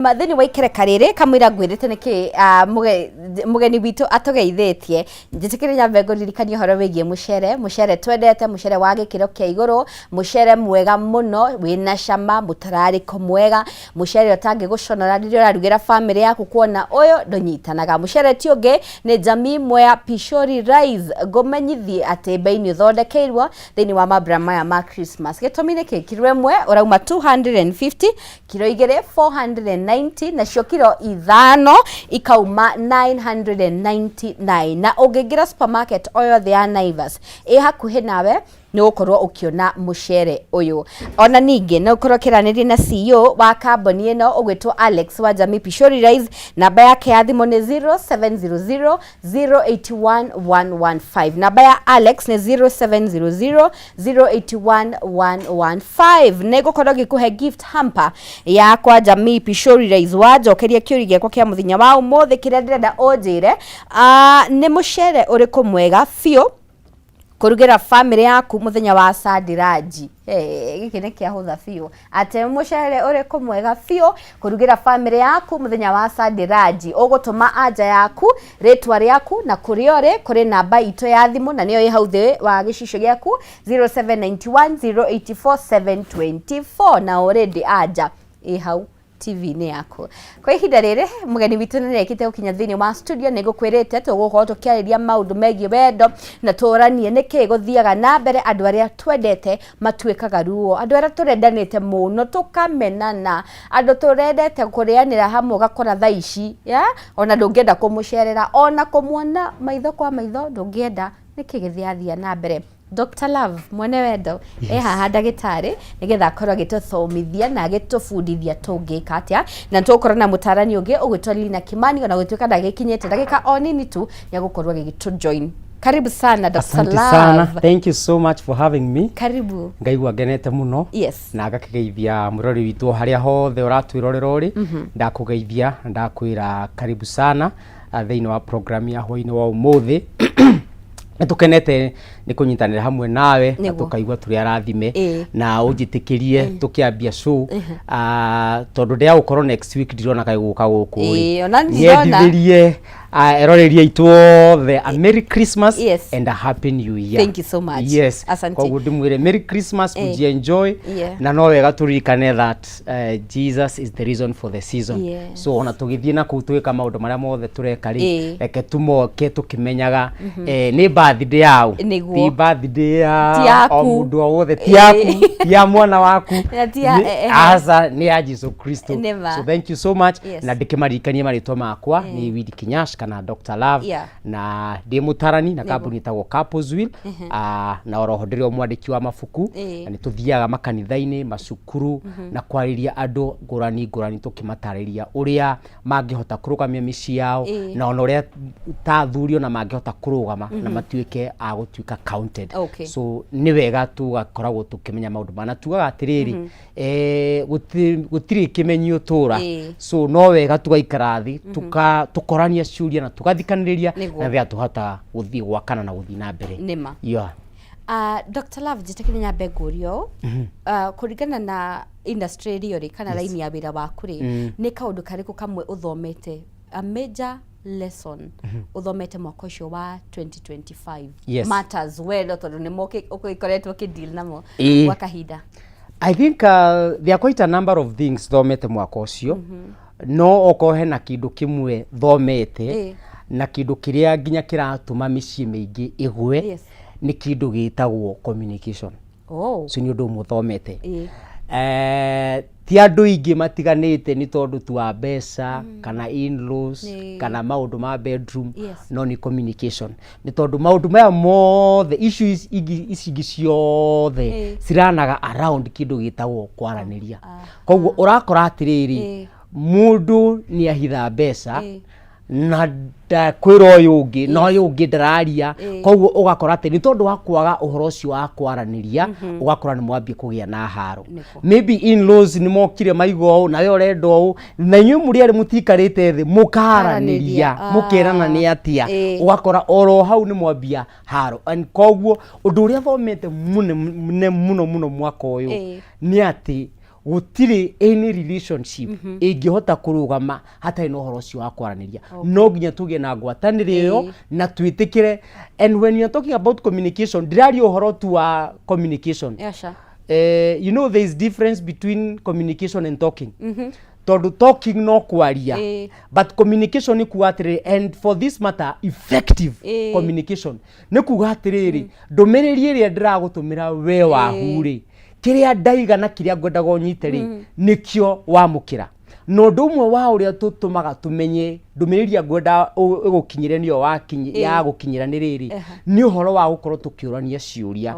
Thĩinĩ wa ikereka rĩrĩ kamũira ngwĩrĩte nĩkĩ mũgeni witũ atũgeithĩtie, njĩtĩkĩrie nyambe ngũririkanie ũhoro wĩgiĩ mũcere. Mũcere twendete, mũcere wa gĩkĩro kĩa igũrũ, mũcere mwega mũno, wĩna cama, mũtararĩko mwega, mũcere ũtangĩgũconora rĩrĩa ũrarugĩra bamĩrĩ yaku kuona ũyũ ndũnyitanaga. Mũcere ti ũngĩ nĩ Jamii Mwea Pishori Rice. Ngũmenyithie atĩ mbei nĩ ũthondekeirwo thĩinĩ wa mambura maya ma Christmas. Gĩtũmi nĩ kĩ? Kiro ĩmwe ũrauma 250, kiro igĩrĩ 490, nacio kiro ithano ikauma 999. Na ũngĩingĩra supermarket o yothe ya Naivas ĩ hakuhĩ nawe nĩ ũgũkorwo ũkĩona mũcere ũyũ. Ona ningĩ no ũkorwo ũkĩaranĩria na CEO wa kambuni ĩno ũgwĩtwo Alex wa Jamii Pishori Rice. Namba yake ya thimũ nĩ 0700 081 115. Namba ya Alex nĩ 0700 081 115. Nĩ ngũkorwo ngĩkũhe gift hamper ya kwa Jamii Pishori Rice. Wanjokeria kĩũria gĩakwa kĩa mũthenya wa ũmũthĩ kĩrĩa ndĩrenda ũnjĩre, nĩ mũcere ũrĩkũ mwega biũ kũrugĩra bamĩrĩ yaku mũthenya wa Sandiraji? Gĩkĩ nĩ kĩahũtha biũ. Atĩ mũcere ũrĩkũ mwega biũ kũrugĩra bamĩrĩ yaku mũthenya wa Sandiraji? Ũgũtũma anja yaku, rĩtwa rĩaku na kũrĩa ũrĩ kũrĩ namba itũ ya thimũ, na nĩyo ĩ hau thĩ wa gĩcicio gĩaku, 0791 084 724, na already anja ĩ hau TV-inĩ yaku. Kwa ihinda rĩrĩ mũgeni witũ nĩ arekĩte gũkinya thĩinĩ wa studio. Nĩ ngũkwĩrĩte tũgũkorwo tũkĩarĩria maũndũ megiĩ wendo na tũranie nĩkĩ gũthiaga na mbere andũ arĩa twendete matuĩkaga ruo, andũ arĩa tũrendanĩte mũno tũkamenana, andũ tũrendete kũrĩanĩra hamwe ũgakora thaa ici ya ona ndũngĩenda kũmũcerera, ona kũmuona maitho kwa maitho ndũngĩenda. Nĩkĩ gĩthiathia na mbere? Dr. Love mwene wendo e haha ndagĩtarĩ nĩgetha akorwo agĩtũthomithia na agĩtũbundithia tũngĩka atĩa, na tũgũkorwo na mũtarani ũngĩ ũgwĩtwo Lina Kimani, ona gũtuĩka ndagĩkinyĩte ndagĩka o nini tu nĩ agũkorwo agĩgĩtũ join. Karibu sana, Dr. Asante Love. sana. Thank you so much for having me. Karibu. Ngaigua ngenete mũno. Na ngakĩgeithia mũrori witũ harĩa hothe ũratwĩrorera ũrĩ. Ndakũgeithia na ndakwĩra karibu sana thĩinĩ wa program ya hwainĩ wa ũmũthĩ. Nĩ tũkenete nĩ kũnyitanĩra hamwe nawe na tũkaigua tũrĩ arathime. Na ũnjĩtĩkĩrie tũkĩambia show, tondũ ndĩya gũkorwo next week ndirona kaĩ gũka gũkũ rĩ. Ĩĩ, ona ndirona. Nyendithĩrie eroreri aitũ othe a Merry Christmas and a Happy New Year. Thank you so much. Yes. Asante. Koguo ndĩmwĩre Merry Christmas, enjoy. Na no wega tũririkane that Jesus is the reason for the season. So ona tũgĩthiĩ na kũu tũgĩka maũndũ marĩa mothe tũreka rĩ, reke tũmoke tũkĩmenyaga nĩ birthday yaũ. Ti birthday ya Ti yaku. o mũndũ o wothe, ti yaku, ti ya mwana waku. Na ti ya- Aca, nĩ ya Jesu Kristo. Nĩ ma. So thank you so much. Na ndĩkĩmaririkanie marĩtwa makwa nĩ Willy Kinyash kana Dr. Love. Na ndĩ mũtarani na kambuni ĩtagwo Couples Wheel. Na oroho ndĩrĩ o mwandĩki wa mabuku. Na nĩ tũthiaga makanitha-inĩ, macukuru na kwarĩria andũ ngũrani ngũrani tũkĩmatarĩria ũrĩa mangĩhota kũrũgamia mĩciĩ yao na ona ũrĩa ta athuri ona mangĩhota kũrũgama na matuĩke a gũtuĩka counted. So nĩ wega tũgakoragwo tũkĩmenya maũndũ maya na tugaga atĩrĩrĩ, gũtirĩ kĩmenyi ũtũra. So no wega tũgaikara thĩ, tũkorania ciũria na tũgathikanĩrĩria na rĩrĩa tũhotaga gũthiĩ gwakana na gũthiĩ na mbere. Nĩma. Dr. Love, njĩtĩkĩrie nyambe ngũrie ũũ, kũringana na industry ĩrĩa ũrĩ kana raini ya wĩra waku rĩ, nĩ kaũndũ karĩkũ kamwe ũthomete, a major lesson ũthomete mwaka ũcio wa 2025? Matters wendo, tondũ nĩmo ũgĩkoretwo ũkĩ-deal namo gwa kahinda. I think there are quite a number of things thomete mwaka ũcio, no okorwo hena kĩndũ kĩmwe thomete na kĩndũ kĩrĩa nginya kĩratũma mĩciĩ mĩingĩ ĩgwe nĩ kĩndũ gĩtagwo communication. So nĩ ũndũ ũmwe thomete. Ti andũ aingĩ matiganĩte nĩ tondũ tu wa mbeca kana in-laws kana maũndũ ma bedroom, no nĩ communication, nĩ tondũ maũndũ maya mothe, issues ingĩ ici ingĩ ciothe ciranaga around kĩndũ gĩtagwo kwaranĩria. Koguo ũrakora atĩrĩrĩ, mũndũ nĩ ahitha mbeca na ndakwĩra ũyũ ũngĩ na ũyũ ũngĩ ndararia. Koguo ũgakora atĩ nĩ tondũ wa kwaga ũhoro ũcio wa kwaranĩria, ũgakora nĩ mwambie kũgĩa na haro. Maybe in-laws nĩ mokire maiga ũũ nawe ũrenda ũũ, na inyuĩ mũrĩ erĩ mũtikarĩte thĩ mũkaranĩria, mũkerana nĩ atĩa. Ũgakora oro hau nĩ mwambia haro. And koguo ũndũ ũrĩa thomete mũnene mũno mũno mwaka ũyũ nĩ atĩ Gũtirĩ any relationship ĩngĩhota kũrũgama hatarĩ na ũhoro ũcio wa kwaranĩria. No nginya tũgĩe na ngwatanĩro ĩyo na twĩtĩkĩre. And when you are talking about communication, ndĩraria ũhoro tu wa communication. Aca. You know there is difference between communication and talking, tondũ talking no kwaria, but communication nĩ kuga atĩrĩrĩ, and for this matter, effective communication nĩ kuga atĩrĩrĩ, ndũmĩrĩri ĩrĩa ndĩragũtũmĩra we wahu rĩ, kĩrĩa ndaiga na kĩrĩa ngwendaga ũnyite rĩ, nĩkĩo wamũkĩra. Na ũndũ ũmwe wa ũrĩa tũtũmaga tũmenye ndũmĩrĩri ĩrĩa ngwenda ĩgũkinyĩre nĩyo ya gũkinyĩra nĩ rĩrĩ, nĩ ũhoro wa gũkorwo tũkĩũrania ciũria.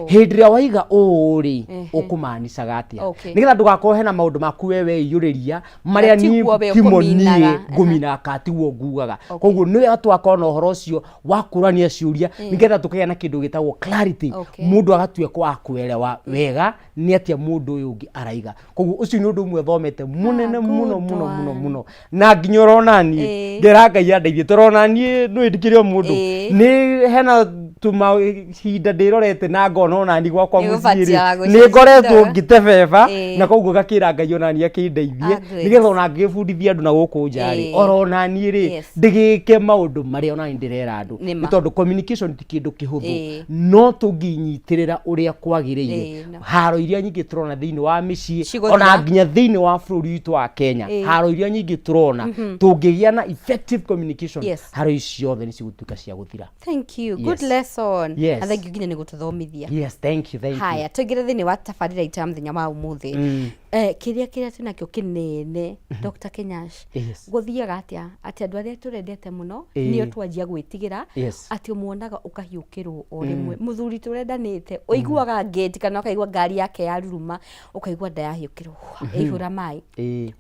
Hĩndĩ ĩrĩa waiga ũũ rĩ, ũkũmanicaga atĩa, nĩgetha ndũgakorwo hena maũndũ maku we weiyũrĩria marĩa Na tiguo we niĩ timo ũkũminaga. niĩ ngũminaga kana tiguo ngugaga. Koguo nĩ wega tũgakorwo na ũhoro ũcio wa kũrania ciũria, nĩgetha tũkagĩa na kĩndũ gĩtagwo clarity. Mũndũ agatuĩka wa kuelewa wega nĩ atĩa mũndũ ũyũ ũngĩ araiga. Koguo ũcio nĩ ũndũ ũmwe thomete mũnene mũno Good mũno mũno one. mũno, na nginya ũrona niĩ ngera Ngai andeithie, tũrona niĩ nĩ ndikĩrĩ o mũndũ nĩ hena tũmahinda ndĩrorete na ngona ona niĩ gwakwa Nĩ mũciĩ gũbataraga rĩ, nĩ ngoretwo gũcenjia. ngĩtebeba, na koguo ngakĩra Ngai ona niĩ akĩndeithie, Ah, great. nĩgetha ona ngĩbundithia andũ na gũkũ nja rĩ, oro ona niĩ rĩ, ndĩgĩke maũndũ marĩa ona niĩ ndĩrera andũ. Nĩ ma. Nĩ tondũ communication ti kĩndũ kĩhũthũ, no tũngĩnyitĩrĩra ũrĩa kwagĩrĩire, No. haro iria nyingĩ tũrona thĩinĩ wa mĩciĩ, Cigũthira. ona nginya thĩinĩ wa bũrũri witũ wa Kenya, haro iria nyingĩ tũrona, tũngĩgĩa na effective communication, haro ici ciothe nĩ cigũtuĩka cia gũthira. Thank you, good lesson. Na thank you nginya nĩ gũtũthomithia. Yes, thank you, thank you. Haya, tũingĩre thĩinĩ wa tabarĩra itũ ya mũthenya wa ũmũthĩ. Kĩrĩa twĩnakĩo kĩnene, Dr. Kenyash, gũthiaga atĩa atĩ andũ arĩa tũrendete mũno nĩo twanjia gwĩtigĩra, atĩ ũmuonaga ũkahiũkĩrwo o rĩmwe? Mũthuri tũrendanĩte, ũiguaga ngĩti kana ũkaigua ngari yake yaruruma, ũkaigua nda yahiũkĩrwo, ĩihũra maĩ.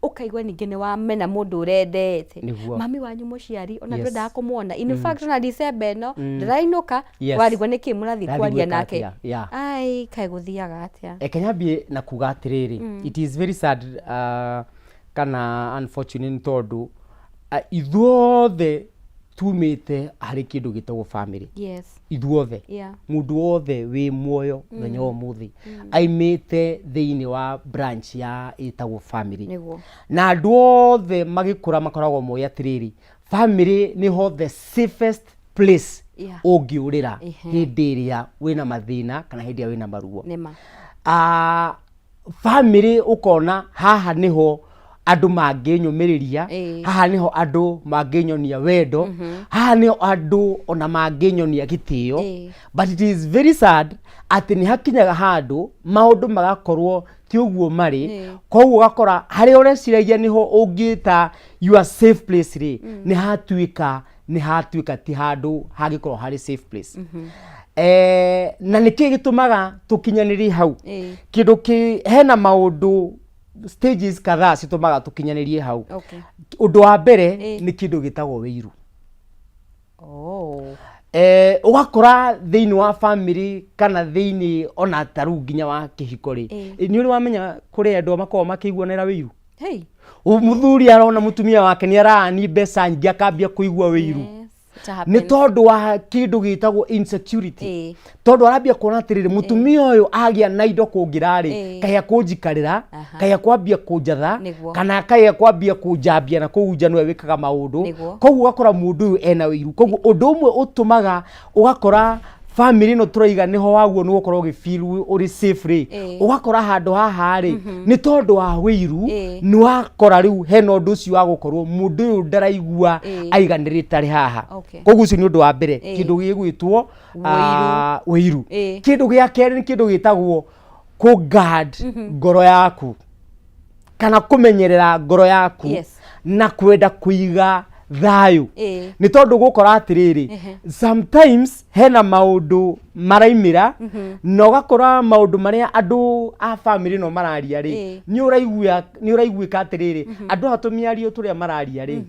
Ũkaigua ningĩ nĩ wamena mũndũ ũrendete. Mami wanyu mũciari ona ndwendaga kũmuona. In fact, ona December ĩno ndĩrainũka. Warigwo nĩkĩ mũrathiĩ Rathiĩ kwaria gwĩka nake. atĩa? Yeah. Ai, kaĩ gũthiaga atĩa? Reke nyambie na kuga atĩrĩrĩ, it is very sad, kana unfortunate, nĩ tondũ ithuothe tumĩte harĩ kĩndũ gĩtagwo family. Ithuothe, mũndũ wothe wĩ muoyo mũthenya wa ũmũthĩ aimĩte thĩinĩ wa branch ya ĩtagwo family. Na andũ othe magĩkũra makoragwo moĩ atĩrĩrĩ, family nĩho the safest place ũngĩũrĩra hĩndĩ ĩrĩa wĩna mathĩna kana hĩndĩ ĩrĩa wĩna maruo. Nĩma. Family ũkona haha nĩho andũ mangĩnyũmĩrĩria, haha nĩho andũ mangĩnyonia wendo, haha nĩho andũ ona mangĩnyonia gĩtĩo. But it is very sad atĩ nĩ hakinyaga handũ maũndũ magakorwo ti ũguo marĩ. Koguo ũgakora harĩa ũreciragia nĩho ũngĩta your safe place rĩ, nĩ hatuĩka ti handũ hangĩkorwo harĩ safe place. Na nĩkĩ gĩtũmaga tũkinyanĩrie hau? Kĩndũ kĩ hena maũndũ, stages kadhaa citũmaga tũkinyanĩrie hau. Ũndũ wa mbere nĩ kĩndũ gĩtagwo wĩiru. Ũgakora thĩinĩ wa family kana thĩinĩ ona ta rĩu nginya wa kĩhiko rĩ, nĩ ũrĩ wamenya kũrĩ andũ makoragwo makĩiguanĩra wĩiru? Hey. Mũthuri arona mũtumia wake nĩ arani mbeca nyingĩ, akambia kũigua wĩiru. Yes. It Nĩ happens. tondũ wa kĩndũ gĩtagwo insecurity, tondũ arambia kuona atĩrĩrĩ, mũtumia ũyũ agĩa na indo kũngĩra rĩ, kaĩ akũnjikarĩra, kaĩ akwambia kũnjatha, kana kaĩ akwambia kũnjambia na kũu nja nĩwe wĩkaga maũndũ. Koguo ũgakora mũndũ ũyũ ena wĩiru. Koguo ũndũ ũmwe ũtũmaga ũgakora family ĩno tũraiga nĩho waguo nĩ gũkorwo ũgĩfeel ũrĩ safe rĩ, ũgakora handũ haha rĩ, nĩ tondũ wa wĩiru, nĩ wakora rĩu hena ũndũ ũcio wa gũkorwo mũndũ ũyũ ndaraigua aiganĩrĩte arĩ haha. Koguo ũcio nĩ ũndũ wa mbere, kĩndũ gĩgwĩtwo Wĩiru. wĩiru. Kĩndũ gĩa kerĩ nĩ kĩndũ gĩtagwo kũ guard ngoro yaku kana kũmenyerera ngoro yaku na kwenda kũiga thayũ, nĩ tondũ gũkora atĩrĩrĩ, sometimes hena maũndũ maraimĩra na ũgakora maũndũ marĩa andũ a family ĩno mararia rĩ, nĩ ũraiguĩka atĩrĩrĩ, andũ aya tũmĩario tũrĩa mararia rĩ,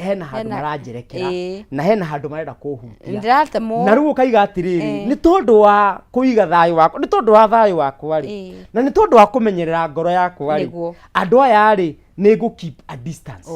hena handũ maranjerekera na hena handũ marenda kũhutia. Ndĩratemwo. Na rĩu ũkaiga atĩrĩrĩ, nĩ tondũ wa kũiga thayũ wakwa, nĩ tondũ wa thayũ wakwa rĩ, na nĩ tondũ wa kũmenyerera ngoro yakwa rĩ, andũ aya rĩ, nĩ ngũ keep a distance.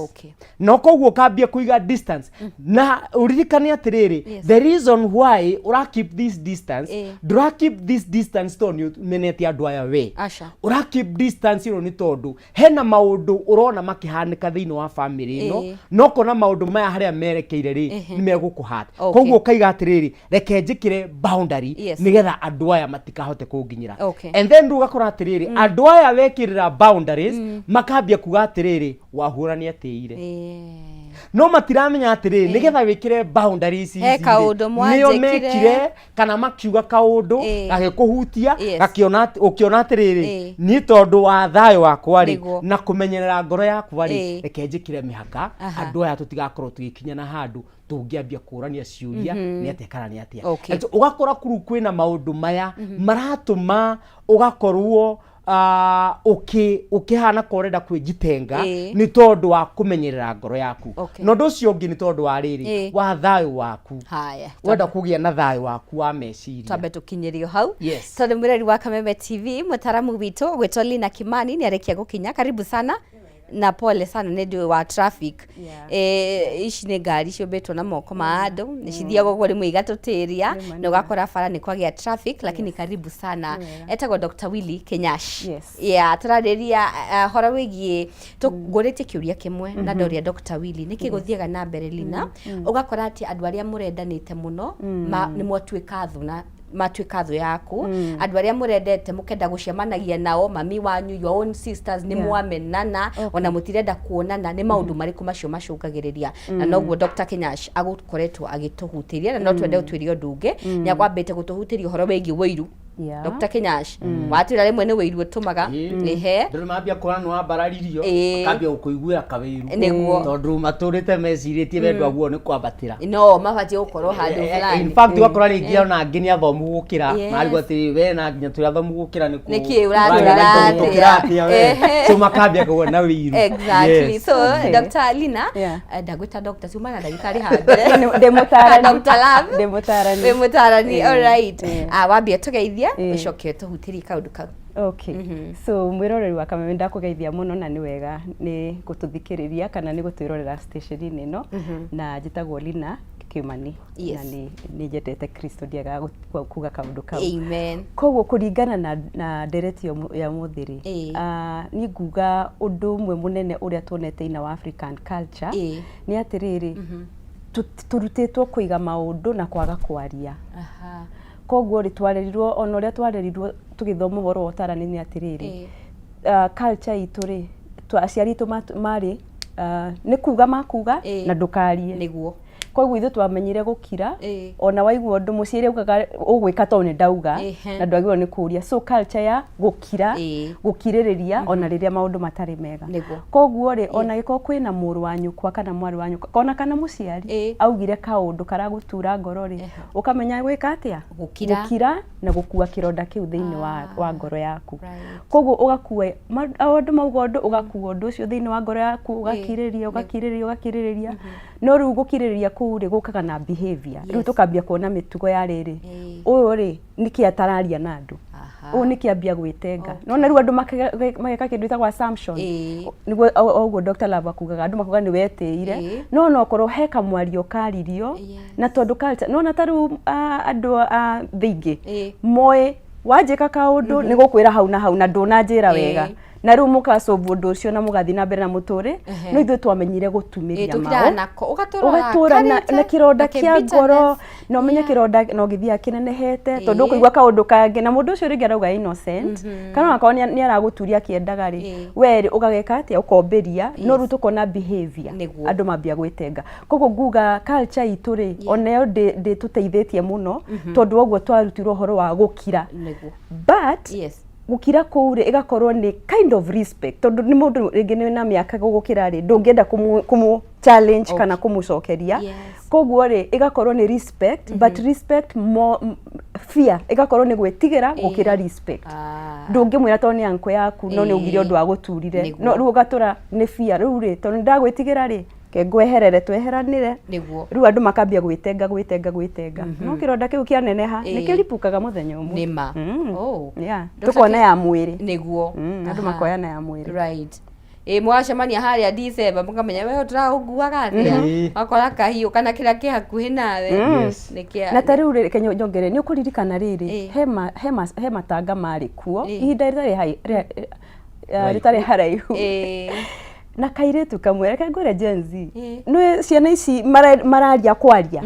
Na koguo ũkambia kũiga distance, na ũririkane atĩrĩrĩ, the reason why ũra keep this distance, ndũra keep this distance tondũ nĩ ũmenete andũ aya we. Aca. Ũra keep distance ĩno nĩ tondũ hena maũndũ ũrona makĩhanĩka thĩinĩ wa family ĩno, no kona maũndũ maya harĩa merekeire rĩ, nĩ megũkũhata. Koguo ũkaiga atĩrĩrĩ, reke njĩkĩre boundary nĩgetha andũ aya matikahote kũnginyĩra. And then rĩu ũgakora atĩrĩrĩ, andũ aya wekĩrĩra boundaries makambia kuga atĩrĩrĩ, wahũra nĩ atĩire. No matiramenya atĩrĩrĩ, nĩgetha wĩkĩre boundaries He ici rĩ, kaũndũ nĩo mwanjĩkire. Mekire kana makiuga kaũndũ gagĩkũhutia, gakĩona ũkĩona atĩrĩrĩ, niĩ tondũ wa thayũ wakwa rĩ na kũmenyerera ngoro yakwa rĩ, reke njĩkĩre mĩhaka, andũ aya tũtigakorwo tũgĩkinyana handũ tũngĩambia kũrania ciũria nĩ atĩa kana nĩ atĩa. And so ũgakora kuru kwĩna maũndũ maya maratũma ũgakorwo ũkĩhana ka ũrenda kwĩjitenga nĩ tondũ wa kũmenyerera ngoro yaku. Na ũndũ ũcio ũngĩ nĩ tondũ wa rĩrĩ, wa thayũ waku. Haya. Wenda kũgĩa na thayũ waku wa meciria. Twambe tũkinyĩrio hau. Yes. Tondũ mwĩrori wa Kameme TV, mũtaramu witũ gwĩtwo Lina Kimani nĩ arĩkia gũkinya. Karibu sana na pole sana nĩ ndũ wa traffic. Ici nĩ ngari ciũmbĩtwo na moko ma andũ, nĩ cithiaga ũguo rĩmwe igatũtĩria na ũgakora bara nĩ kwagĩa traffic, lakini karibu sana. Etagwo Dr. Willy Kenyash. Yeah, tũrarĩria horo wĩgiĩ ngũrĩtie kĩũria kĩmwe na ndoria Dr. Willy nĩkĩ gũthiaga na mbere, Lina, ũgakora atĩ andũ arĩa mũrendanĩte mũno nĩ mwatuĩka thũ na matuĩka thũ yaku, andũ arĩa mũrendete mũkenda gũcemanagia nao, mami wanyu, your own sisters, nĩ mwamenana, ona mũtirenda kuonana. Nĩ maũndũ marĩkũ macio macũngagĩrĩria? Na noguo Dr. Kenyash agũkoretwo agĩtũhutĩria, na no twende ũtwĩre ũndũ ũngĩ. Nĩ akwambĩte gũtũhutĩria ũhoro wĩgiĩ wũiru. Dr. Kenyash, watwĩra rĩmwe nĩ wũiru ũtũmaga ĩhe. Ndũrĩ mambia kuona nĩ wambararirio, makambia gũkũiguĩra kawĩru. Tondũ matũrĩte mecirĩtie wendo aguo nĩ kwambatĩra. No mabatiĩ gũkorwo handũ In fulani. fact, ũgakora rĩngĩ ona angĩ nĩ athomu gũkĩra, marigwo atĩrĩ, we na nginya tũrĩ athomu gũkĩra nĩ Nĩkĩ ũratwĩra atĩa? Tũkĩra atĩa we? So makambia kũgĩa na wĩiru. Exactly. Yes. So, Dr. Lina, ndagwĩta Dr. Ciuma na ndagĩtarĩ handere. Ndĩ mũtaarani. Dr. Love. Ndĩ mũtaarani. Wĩ mũtaarani, alright. Wambia tũgeithie, ũcoke tũhutĩrie kaũndũ kau. Okay. So mwĩroreri wa Kameme, ndakũgeithia mũno na nĩ wega nĩ gũtũthikĩrĩria kana nĩ gũtwĩrorera station-inĩ ĩno, na njĩtagwo Lina Kimani na nĩ nyendete Kristo, ndiagaga kuga kaũndũ kau. Amen. Koguo kũringana na ndereti ya ũmũthĩ rĩ, niĩ nguga ũndũ ũmwe mũnene ũrĩa tuonete in our African culture nĩ atĩrĩrĩ, tũrutĩtwo kũiga maũndũ na kwaga kwaria. Koguo rĩ, twarerirwo ona ũrĩa twarerirwo tũgĩthoma ũhoro wa ũtarani nĩ atĩrĩrĩ, culture itũ rĩ, aciari aitũ marĩ nĩ kuga makuga na ndũkarie. Koguo ithuĩ twamenyire gũkira, ona waigua ũndũ mũciari augaga ũgwĩka tondũ nĩ ndauga, na ndwagĩrĩirwo nĩ kũria. So culture ya gũkira, gũkirĩrĩria ona rĩrĩa maũndũ matarĩ mega. Koguo rĩ, ona gĩkorwo kwĩna mũrũ wa nyũkwa kana mwarĩ wa nyũkwa ona kana mũciari augire kaũndũ karagũtura ngoro rĩ, ũkamenya gwĩka atĩa? Gũkira. Gũkira na gũkua kĩronda kĩu thĩinĩ wa ngoro yaku. Koguo ũgakua andũ mauga ũndũ, ũgakua ũndũ ũcio thĩinĩ wa ngoro yaku, ũgakirĩrĩria, ũgakirĩrĩria, ũgakirĩrĩria, no rĩu gũkirĩrĩria kũu rĩ, gũkaga na behavior. Rĩu tũkambia kuona mĩtugo ya rĩrĩ, ũyũ rĩ, nĩkĩ atararia na andũ? Ũyũ nĩkĩ ambia gwĩtenga? Nona rĩu andũ mageka kĩndũ gĩtagwo assumption. Nĩguo o ũguo Dr. Love akugaga, andũ makuga nĩ wetĩire, no ona okorwo he kamwario karirio, na tondũ culture nona ta rĩu andũ a thĩ ingĩ moĩ wanjĩka kaũndũ nĩ gũkwĩra hau na hau na ndũnanjĩra wega, na rĩu mũkacobu ũndũ ũcio na mũgathiĩ na mbere na mũtũrĩ. No ithuĩ twamenyire gũtumĩria Tũkiraga maũ nako ũgatũra ũgatũra na kĩronda na kĩa ngoro, kĩ-bitterness. Na ũmenye kĩronda no gĩthiaga kĩnenehete tondũ ũkũigua kaũndũ kangĩ na mũndũ ũcio rĩngĩ arauga innocent kana onakorwo nĩ aragũturia akĩendaga rĩ, we rĩ, ũgageka atĩa? Ũkombĩria. No rĩu tũkona behavior, andũ mambia gwĩtenga. Koguo nguga culture itũ rĩ, ona yo ndĩtũteithĩtie mũno tondũ woguo twarutirwo ũhoro wa gũkira, but gũkira kũu rĩ, ĩgakorwo nĩ kind of respect tondũ nĩ mũndũ rĩngĩ nĩ na mĩaka gũgũkĩra rĩ, ndũngĩenda kũmũ challenge kana kũmũcokeria. Koguo rĩ, ĩgakorwo nĩ respect, but respect more fear, ĩgakorwo nĩ gwĩtigĩra gũkĩra respect. Ndũngĩmwĩra tondũ nĩ uncle yaku, no nĩ augire ũndũ wa gũturire, no rĩu ũgatũra nĩ fear. Rĩu rĩ, tondũ nĩ ndagwĩtigĩra rĩ, ke ngweherere tweheranĩre. Rĩu andũ makambia gwĩtenga, gwĩtenga, gwĩtenga, no kĩronda kĩu kĩaneneha nĩ kĩripukaga mũthenya ũmwe. Nĩma. Yeah. Tũkona ya mwĩrĩ. Andũ makoyana ya mwĩrĩ. Right. Ĩ mwacemania harĩa December mũkamenya we tũragũkuaga atĩa. Wakora kahiũ kana kĩrĩa kĩ hakuhĩ nawe. Nĩ kĩa Na ta rĩu rĩ, reke nyongere, nĩ ũkũririkana rĩrĩ, he matanga marĩ kuo ihinda rĩtarĩ rĩtarĩ haraihu. Na kairĩtu kamwe, reke ngwĩre Gen Z, nĩ ciana ici mararia kwaria.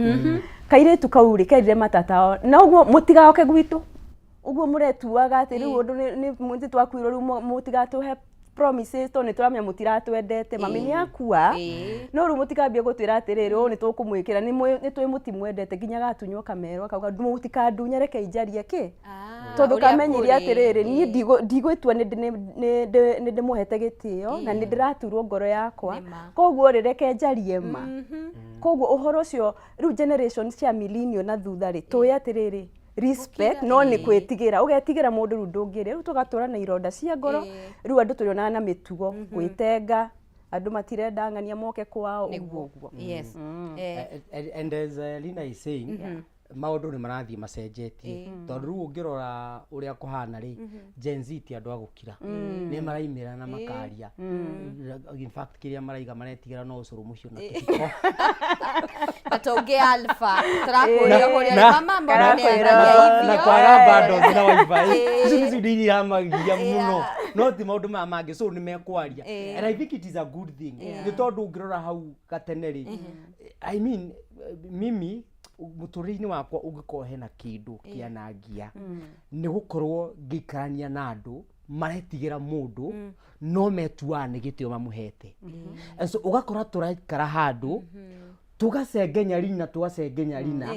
Kairĩtu kau rĩ, kerire matatao, na ũguo mũtigoke gwitũ. Ũguo mũretuaga atĩ rĩu ũndũ nĩ twakuirwo rĩu mũtigatũhe promises tondũ nĩ tũramenya mũtiratwendete. Mami nĩ akua, no rĩu mũtikambie gũtwĩra atĩrĩrĩ, ũũ nĩ tũkũmwĩkĩra, nĩ tũĩ mũtimwendete. Nginya gatunywo kamerwo akauga mũtikandunye reke njarie kĩ. Tondũ Ũrĩa kamenyire kũrĩ. atĩrĩrĩ, niĩ ndigwĩtua nĩ ndĩmũhete gĩtĩo na nĩ ndĩraturwo ngoro yakwa. Koguo rĩ, reke njarie ma. Koguo ũhoro ũcio rĩu generation cia millennial na thutha rĩ, tũĩ atĩrĩrĩ, respect no nĩ gwĩtigĩra, ũgetigĩra mũndũ rĩu ndũngĩrĩa, rĩu tũgatũra na ironda cia ngoro, rĩu andũ tũrĩonaga na mĩtugo, gwĩtenga, andũ matirenda ng'ania moke kwao, ũguo ũguo. Yes. And as Lina is saying, maũndũ nĩ marathiĩ macenjetie, tondũ rĩu ũngĩrora ũrĩa kũhana rĩ, Gen Z ti andũ a gũkira, nĩ maraimĩra na makaria. In fact, kĩrĩa maraiga maretigĩra no ũcũrũ mũhiũ na kĩhiko. Na tũngĩ alpha tũrakũria kũrĩa mama mbona nĩ aragia na ithio. Kwaga bundles na wifi, icio nĩcio indo iria iramagia mũno, no ti maũndũ maya mangĩ. So nĩ mekwaria, and I think it is a good thing, nĩ tondũ ũngĩrora hau gatene rĩ, I mean, mimi mũtũrĩre-inĩ wakwa ũngĩkorwo hena kĩndũ kĩanangia, nĩ gũkorwo ngĩikarania na andũ maretigĩra mũndũ no metuaga nĩ gĩtĩo mamũhete. And so ũgakora tũraikara handũ tũgacengenya Rina, tũgacengenya Rina,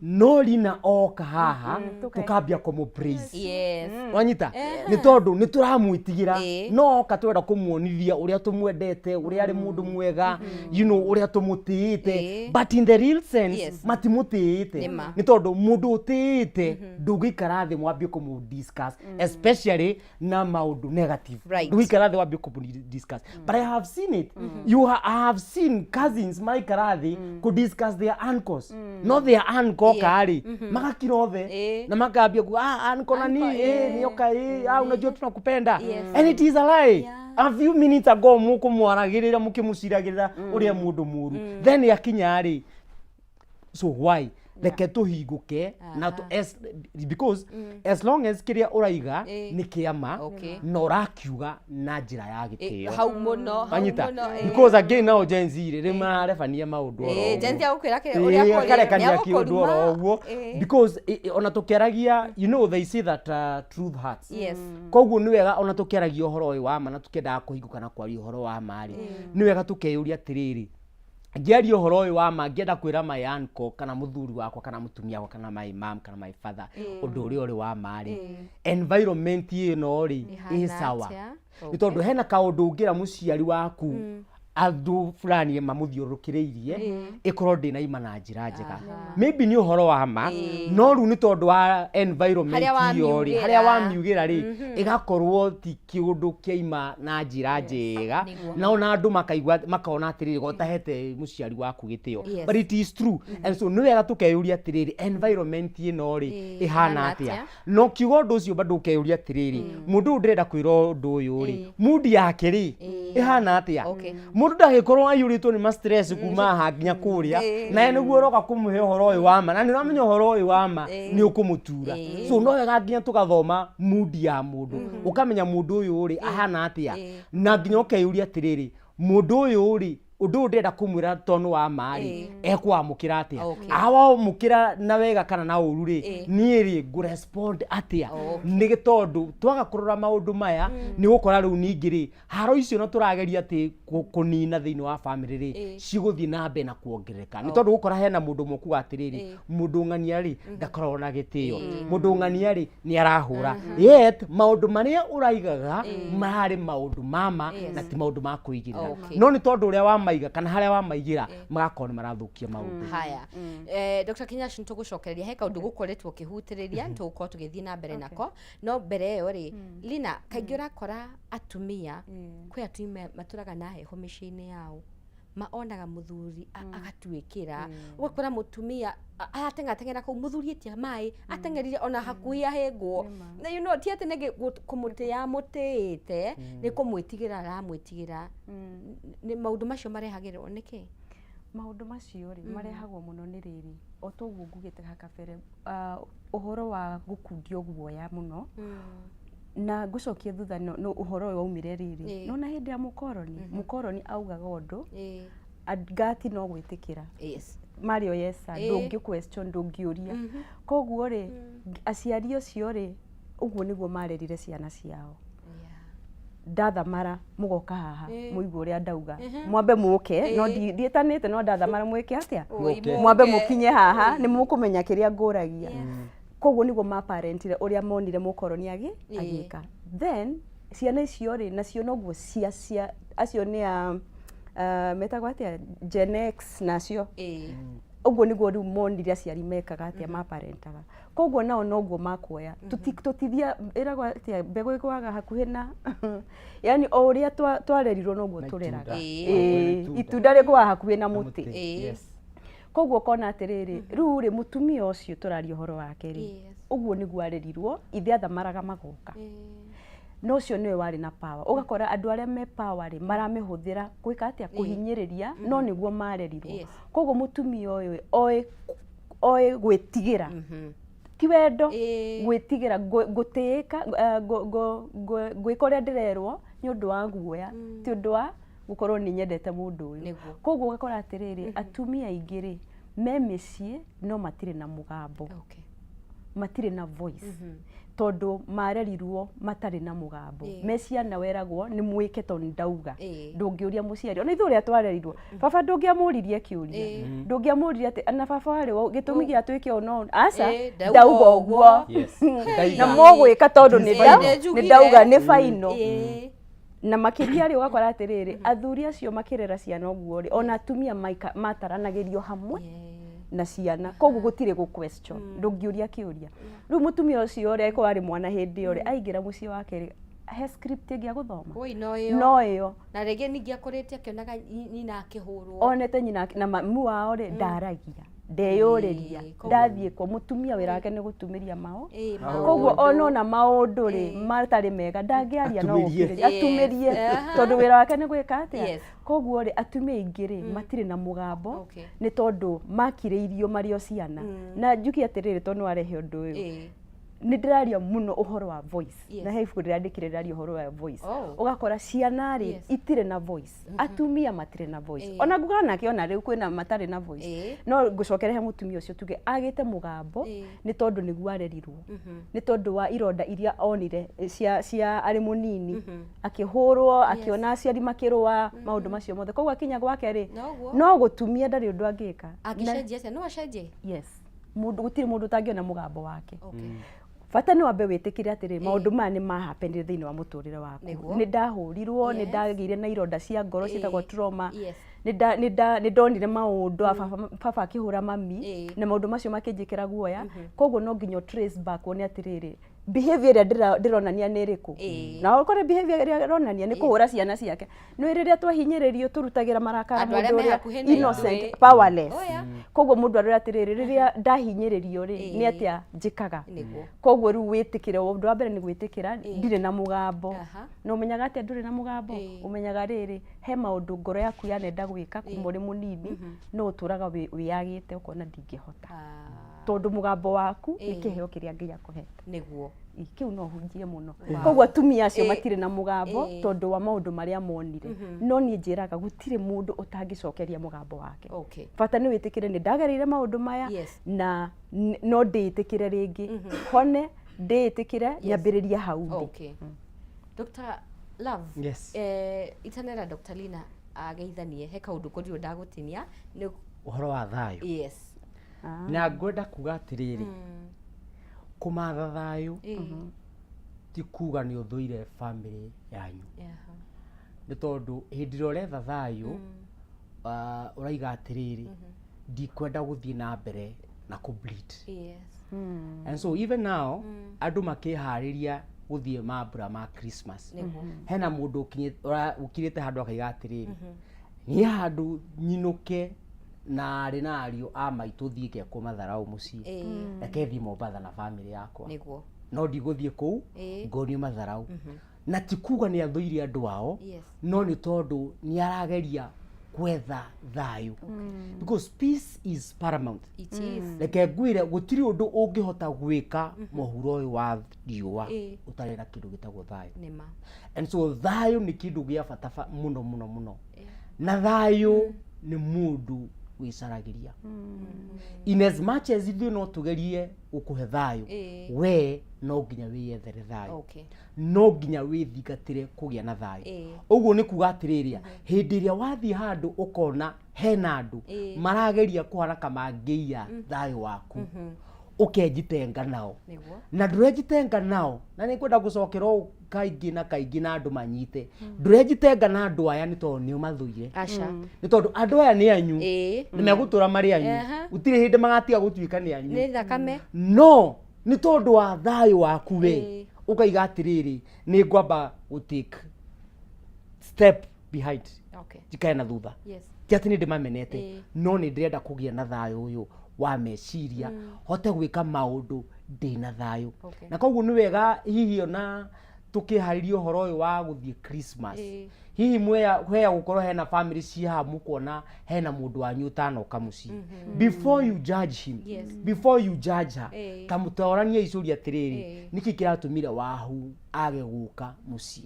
no Rina oka haha tũkambia kũmũ praise. Wanyita, nĩ tondũ nĩ tũramwĩtigĩra, no oka twenda kũmuonithia ũrĩa tũmwendete, ũrĩa arĩ mũndũ mwega, ũrĩa tũmũtĩĩte, but in the real sense matimũtĩĩte. Nĩma. Nĩ tondũ mũndũ ũtĩĩte ndũngĩikara thĩ mwambie kũmũ discuss, especially na maũndũ negative. Ndũngĩikara thĩ wambie kũmũ discuss, but I have seen it. I have seen cousins maraikara thĩ kũ discuss their uncles, no their uncle oka rĩ, magakira othe na makambia kuga, "Ah, uncle nani, eh, nioka, eh, ah, unajua tunakupenda," and it is a lie. A few minutes ago mũkũmwaragĩrĩra, mũkĩmũciragĩrĩra ũrĩa mũndũ mũru, then yakinya rĩ, so why? Reke tũhingũke na because as long as kĩrĩa ũraiga nĩ kĩama na ũrakiuga na njĩra ya gĩtĩo. Hau mũno, hau Wanyita? mũno. Because again now Gen Z rĩ, rĩ mararebania maũndũ oro Gen ũguo. Z agũkwĩra kĩrĩa ũrĩa kũrĩ, Akarekania kĩũndũ oro nĩagũkũruma. ũguo, because ona tũkĩaragia, they say that truth hurts. Koguo nĩ wega ona tũkĩaragia ũhoro ũyũ wa ma na tũkĩendaga kũhingũka na kwaria ũhoro wa ma rĩ, nĩ wega tũkeyũria atĩrĩrĩ, ngĩaria ũhoro ũyũ wa ma, ngĩenda kwĩra my uncle kana mũthuri wakwa kana mũtumia wakwa kana my mom kana my father ũndũ ũrĩa ũrĩ wa ma rĩ, environment ĩno rĩ ĩ Ĩhana sawa? Atĩa? Nĩ tondũ hena kaũndũ ũngĩra mũciari waku andũ fulani mamũthiũrũrũkĩrĩirie ĩkorwo ndĩnaima na njĩra njega, maybe nĩ ũhoro wa ma, no rĩu nĩ tondũ wa environment Harĩa ĩyo rĩ, wamiugĩra. Harĩa wamiugĩra rĩ, ĩgakorwo ti kĩũndũ kĩaima na njĩra njega, na ona andũ makaigua makona atĩrĩrĩ, gotahete mũciari waku gĩtĩo. But it is true, and so nĩ wega tũkeyũria atĩrĩrĩ, environment ĩno rĩ, ĩhana ĩhana atĩa? Atĩa? No kiuga ũndũ ũcio bado ũkeyũria atĩrĩrĩ, mũndũ ũyũ ndĩrenda kwĩra ũndũ ũyũ rĩ, mood yake rĩ, ĩhana atĩa? Mũndũ ndagĩkorwo aiyũrĩtwo nĩ ma stress kuma haha nginya kũrĩa, naye nĩguo ũroka kũmũhe ũhoro ũyũ wa ma, na nĩ ũramenya ũhoro ũyũ wa ma nĩ ũkũmũtura. So no wega nginya tũgathoma mood ya mũndũ, ũkamenya mũndũ ũyũ rĩ, ahana atĩa, na nginya ũkeyũria atĩrĩrĩ, mũndũ ũyũ rĩ, ũndũ ũyũ ndĩrenda kũmwĩra tondũ wa ma rĩ, ekwamũkĩra atĩa? Awamũkĩra na wega kana na ũru rĩ, niĩ rĩ, ngũrespond atĩa? Nĩ tondũ twaga kũrora maũndũ maya, nĩ ũgũkora rĩu ningĩ rĩ, haro icio na tũrageria atĩ kũnina thĩinĩ wa family rĩ, cigũthiĩ na mbere na kuongerereka, nĩ tondũ gũkora hena mũndũ ũmwe kuga atĩrĩrĩ, mũndũ ng'ania rĩ, ndakoragwo na gĩtĩo, mũndũ ng'ania rĩ, nĩ arahũra, yet maũndũ marĩa ũraigaga mararĩ maũndũ mama na ti maũndũ ma kũigĩrĩra, no nĩ tondũ ũrĩa wamaiga kana harĩa wamaigĩra, magakorwo nĩ marathũkia maũndũ. Haya, Dr. Kinyash, nĩ tũgũcokereria he kaũndũ gũkoretwo ũkĩhutĩrĩria, nĩ tũgũkorwo tũgĩthiĩ na mbere nako, no mbere ĩyo rĩ, Lina, kaingĩ ũrakora atumia, kwĩ atumia matũraga na heho mĩciĩ-inĩ yao. Ma onaga mũthuri agatuĩkĩra, ũgakora mũtumia arateng'ateng'era kũu, mũthuri etia maĩ ateng'erire ona hakuhĩ ahĩngwo. Na you know, ti atĩ nĩ kũmũtĩa amũtĩĩte, nĩ kũmwĩtigĩra aramwĩtigĩra. Nĩ maũndũ macio marehagĩrwo nĩkĩ? Maũndũ macio rĩ, marehagwo mũno nĩ rĩrĩ, o toguo ngugĩte haha kabere, ũhoro wa gũkundio guoya mũno. Na ngũcokie thutha, no ũhoro ũyũ waumire rĩrĩ, nona hĩndĩ ya mũkoroni, mũkoroni augaga ũndũ, ngati no gwĩtĩkĩra. Marĩ o yes sir, ndũngĩ question, ndũngĩũria. Koguo rĩ, aciari acio rĩ, ũguo nĩguo marerire ciana ciao. Ndathamara mũgoka haha, mũigue ũrĩa ndauga, mwambe mũke, no ndiĩtanĩte, no ndathamara mwĩke atĩa? Mũke. Mwambe mũkinye haha, nĩ mũkũmenya kĩrĩa ngũragia. Koguo nĩguo maparentire, ũrĩa monire mũkoroni agĩka. Then ciana icio rĩ, nacio noguo cia acio nĩ a metagwo atĩa, Gen X, nacio ũguo nĩguo rĩu monire aciari mekaga atĩa, maparentaga. Koguo nao noguo makuoya. Tũtithia ĩragwo atĩa, mbegũ ĩgwaga hakuhĩ na, yani o ũrĩa twarerirwo noguo Na tũreraga. itunda. Ĩĩ, Itunda. Itunda rĩgwaga hakuhĩ na Na mũtĩ. Koguo ũkona atĩrĩrĩ, rĩu rĩ, mũtumia ũcio tũraria ũhoro wake rĩ, ũguo nĩguo arerirwo, ithe athamaraga magoka, no ũcio nĩwe warĩ na power. Ũgakora andũ arĩa me power rĩ, maramĩhũthĩra gwĩka atĩa? Kũhinyĩrĩria, no nĩguo marerirwo. Koguo mũtumia ũyũ oĩ gwĩtigĩra, ti wendo, gwĩtigĩra ngũtĩĩka, ngwĩka ũrĩa ndĩrerwo nĩ ũndũ wa guoya, ti ũndũ wa gũkorwo nĩ nyendete mũndũ ũyũ. Koguo ũgakora atĩrĩrĩ, atumia aingĩ rĩ, me mĩciĩ no matirĩ na mũgambo, matirĩ na voice, tondũ marerirwo matarĩ na mũgambo. Me ciana weragwo nĩ mwĩke tondũ nĩ ndauga. Ndũngĩũria mũciari, ona ithuĩ ũrĩa twarerirwo, baba ndũngĩamũririe kĩũria, ndũngĩamũririe atĩ na baba warĩ gĩtũmi gĩa twĩke ũũ no aca. Ndauga Ndauga ũguo. ũguo. Ndaiga. Na mũgwĩka tondũ nĩ Nĩ njugire. nĩ ndauga, nĩ baino. Na makĩria rĩ, ũgakora atĩrĩrĩ, athuri acio makĩrera ciana ũguo rĩ, ona atumia mataranagĩrio hamwe na ciana, koguo gũtirĩ gũ question, ndũngĩũria kĩũria. Rĩu mũtumia ũcio ũrĩa angĩkorwo arĩ mwana hĩndĩ ĩyo rĩ, aingĩra mũciĩ wake rĩ, he script ĩngĩ ya gũthoma? Oi, no ĩyo. No ĩyo. Na rĩngĩ ningĩ akũrĩte akĩonaga nyina akĩhũrwo. Onete nyina na mamu wao rĩ, ndaragia, ndeyũrĩria. Ndathiĩ kwa mũtumia, wĩra wake nĩ gũtumĩria mao. Koguo Maũndũ. ona maũndũ rĩ, matarĩ mega, ndangĩaria, no Atumĩrie. gũkirĩria atumĩrie, tondũ wĩra wake nĩ gwĩka atĩa? Koguo rĩ, atumia aingĩ rĩ, matirĩ na mũgambo, nĩ tondũ makirĩirio marĩ o ciana. Na njuge atĩrĩrĩ, tondũ nĩ warehe ũndũ ũyũ, nĩ ndĩraria mũno ũhoro wa voice. Na he ibuku ndĩrandĩkire ndĩraria ũhoro wa voice. Ũgakora ciana rĩ, itirĩ na voice, atumia matirĩ na voice. Ona nguga nake, ona rĩu kwĩna matarĩ na voice. No ngũcokere he mũtumia ũcio, tuge agĩte mũgambo nĩ tondũ nĩguo arerirwo, nĩ tondũ wa ironda iria onire cia arĩ mũnini, akĩhũrwo, akĩona aciari makĩrũa, maũndũ macio mothe. Koguo akinya gwake rĩ, Noguo. no gũtumia, ndarĩ ũndũ angĩka. Angĩcenjia atĩa? No acenjie? Yes, mũndũ, gũtirĩ mũndũ ũtangĩona mũgambo wake. Bata nĩ wambe wĩtĩkĩre atĩrĩ, maũndũ maya nĩ mahappenire thĩinĩ wa mũtũrĩre waku. Nĩ ndahũrirwo, nĩ ndagĩire na ironda cia ngoro ciĩtagwo trauma. Nĩ ndonire maũndũ a baba akĩhũra mami, na maũndũ macio makĩnjĩkĩra guoya. Koguo no nginya trace back wone atĩrĩrĩ, behavior ĩrĩa ndĩronania nĩ ĩrĩkũ. Na ũkore behavior ĩrĩa ĩronania nĩ kũhũra ciana ciake. Nĩ rĩrĩa twahinyĩrĩrio tũrutagĩra marakara Andũ arĩa mũndũ me ũrĩa hakuhĩ na innocent, ithuĩ. powerless. Oh, yeah. Koguo mũndũ arora atĩrĩrĩ, rĩrĩa ndahinyĩrĩrio rĩ, nĩ atĩa njĩkaga? Koguo rĩu wĩtĩkĩre, ũndũ wa mbere nĩ gwĩtĩkĩra ndirĩ na mũgambo. Na ũmenyaga atĩa ndũrĩ na mũgambo? Ũmenyaga rĩrĩ, he maũndũ ngoro yaku yanenda gwĩka kuma ũrĩ mũnini, no ũtũraga wĩyagĩte, ũkona ndingĩhota, tondũ mũgambo waku nĩ kĩheo kĩrĩa Ngai akũhete. Ĩ, kĩu no hunjie mũno. Koguo atumia acio matirĩ na mũgambo tondũ wa maũndũ marĩa monire. No niĩ njĩraga gũtirĩ mũndũ ũtangĩcokeria mũgambo wake. Bata nĩ wĩtĩkĩre nĩ ndagereire maũndũ maya, na no ndĩĩtĩkĩre rĩngĩ, hone, ndĩĩtĩkĩre, nyambĩrĩrie hau ndĩ. Okay. Dr. Love. Yes. Itanera Dr. Lina ageithanie, he kaũndũ korirwo ndagũtinia nĩ Ũhoro wa thayũ. Na ngwenda kuga atĩrĩrĩ, kũmatha thayũ ti kuga nĩ ũthũire family yanyu, nĩ tondũ hĩndĩ ĩrĩa ũretha thayũ, ũraiga atĩrĩrĩ, ndikwenda gũthiĩ na mbere na kũ bleed. And so even now andũ makĩharĩria gũthiĩ mambura ma Christmas, hena mũndũ ũkirĩte handũ akaiga atĩrĩrĩ, Niĩ handũ nyinũke na arĩ na ariũ a maitũ thiĩ ngekwo matharau mũciĩ, reke thiĩ Mombatha na bamĩrĩ yakwa. Nĩguo. No ndigũthiĩ kũu ngonio matharau. Na ti kuga nĩ athũire andũ ao, no nĩ tondũ nĩ arageria gwetha thayũ, because peace is paramount. It is. Reke ngwĩre, gũtirĩ ũndũ ũngĩhota gwĩka mũhuro ũyũ wa riũa ũtarĩ na kĩndũ gĩtagwo thayũ. Nĩma. And so thayũ nĩ kĩndũ gĩa bata mũno mũno mũno, na thayũ nĩ mũndũ wĩcaragĩria. In as much as ithuĩ no tũgerie gũkũhe thayũ, we no nginya wĩyethere thayũ. No nginya wĩthingatĩre kũgĩa na thayũ. Ũguo nĩ kuga atĩrĩrĩ, hĩndĩ ĩrĩa wathiĩ handũ ũkona hena andũ marageria kũhana kamangĩia thayũ waku, ũkenjitenga nao. Na ndũrenjitenga nao, na nĩ ngwenda gũcokera ũũ kaingĩ na kaingĩ na andũ manyite, ndũrenjitenga na andũ aya nĩ tondũ nĩ ũmathũire. Aca. Nĩ tondũ andũ aya nĩ anyu, nĩ megũtũra marĩ anyu. Gũtirĩ hĩndĩ magatiga gũtuĩka nĩ anyu. Nĩ thakame. No nĩ tondũ wa thayũ waku we, ũkaiga atĩrĩrĩ, nĩ ngwamba gũ take step behind, njikare na thutha. Ti atĩ nĩ ndĩmamenete, no nĩ ndĩrenda kũgĩa na thayũ ũyũ wa meciria, hote gwĩka maũndũ ndĩna thayũ. Na koguo nĩ wega hihi ona tũkĩharĩria ũhoro ũyũ wa gũthiĩ Christmas, hihi mweya heya gũkorwo hena family ci haha, mũkona hena mũndũ wanyu ũtanoka mũciĩ, before you judge him, before you judge her, ta mũtaũranie icũria atĩrĩrĩ, nĩkĩ kĩratũmire Wahu age gũka mũciĩ?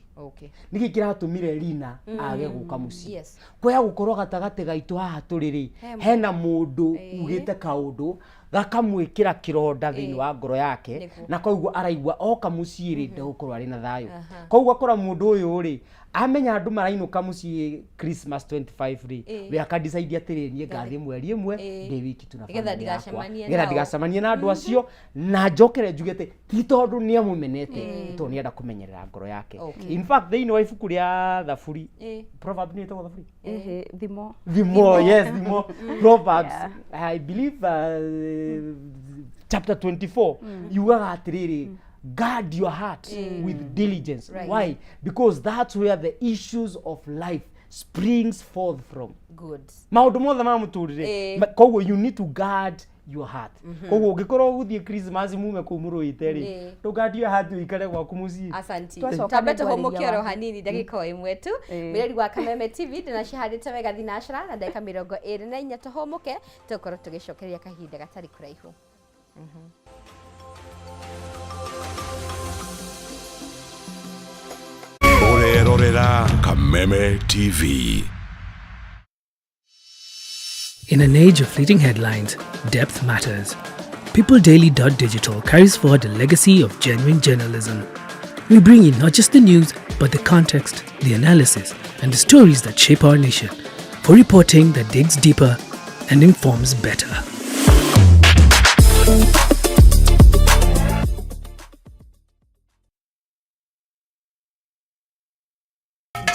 Nĩkĩ kĩratũmire Lina age gũka mũciĩ? Kwaya gũkorwo gatagatĩ gaitũ haha tũrĩ rĩ, hena mũndũ ugĩte kaũndũ gakamwĩkĩra kĩronda thĩinĩ wa ngoro yake, na koguo araigua oka mũciĩ rĩ, ndegũkorwo arĩ na thayũ. Koguo akora mũndũ ũyũ rĩ, amenya andũ marainũka mũciĩ Christmas 25 rĩ, we akadecide atĩrĩ, niĩ ngathiĩ mweri ĩmwe ndĩ wiki tu na Nĩgetha family yakwa, ndigacemanie nĩgetha nao. ndigacemanie na andũ acio, na njokere njuge atĩ ti tondũ nĩ amũmenete, nĩ tondũ nĩenda kũmenyerera ngoro yake. In fact, thĩinĩ wa ibuku rĩa Thaburi, Proverb, nĩ ĩtagwo Thaburi? Ĩhĩ, thimo. Thimo, yes, thimo, Proverbs, I believe, chapter 24 yugaga atĩrĩrĩ, guard your heart with diligence. Why? Because that's where the issues of life springs forth from. Good. Maũndũ mothe ma mũtũrĩre. Koguo you need to guard your heart. Koguo ũngĩkorwo ũgũthiĩ Christmas mume kũu mũrũĩte rĩ, ndũguard your heart, ũikare gwaku mũciĩ. Asanti. Twacoka Tambe nĩ tũhũmũke ngwarĩria oro waku. hanini ndagĩka o ĩmwe tu. Mwĩrori wa Kameme TV, ndĩnacihandĩte wega thinacara na ndagĩka 24, tũhũmũke, tũgũkorwo tũgĩcokereria kahinda gatarĩ kũraihu. Ũrerorera Kameme TV. In an age of fleeting headlines, depth matters. PeopleDaily.digital carries forward a legacy of genuine journalism. We bring you not just the news, but the context, the analysis, and the stories that shape our nation, for reporting that digs deeper and informs better.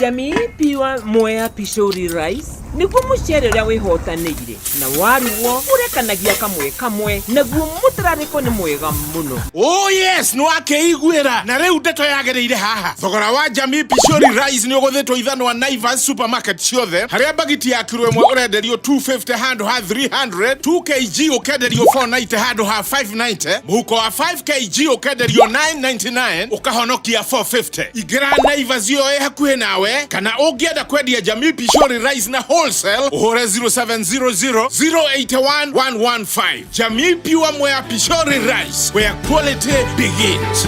Jamii Pure Mwea Pishori Rice nĩguo mũcere ũrĩa wĩhotanĩire na warugwo ũrekanagia kamwe kamwe, naguo mũtararĩko nĩ mwega mũno. Oh yes, nĩ wakĩiguĩra, na rĩu ndeto yagĩrĩire haha. Thogora wa Jamii Pishori Rice nĩ ũgũthĩtwo ithanwa Naivas supermarket ciothe, harĩa bagiti ya kiro ĩmwe ũrenderio 250 handũ ha 300, 2 kg ũkenderio 490 handũ ha 590, mũhuko wa 5 kg ũkenderio 999, ũkahonokia 450. Ingĩra Naivas ĩyo ĩ hakuhĩ nawe, kana ũngĩenda kwendia Jamii Pishori Rice na wholesale, ũhũre 0700 081 115. Jamii Pure Mwea Pishori Rice, where quality begins.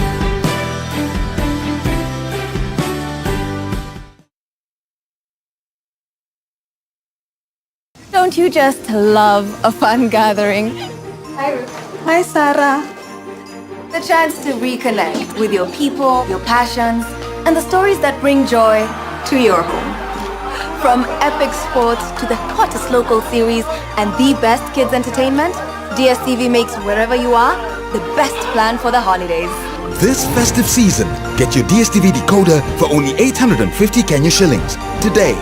Don't you just love a fun gathering? Hi, Ruth. Hi, Sarah. The chance to reconnect with your people, your passions, and the stories that bring joy to your home. From epic sports to the hottest local series and the best kids entertainment, DSTV makes wherever you are the best plan for the holidays. This festive season, get your DSTV decoder for only 850 Kenya shillings today.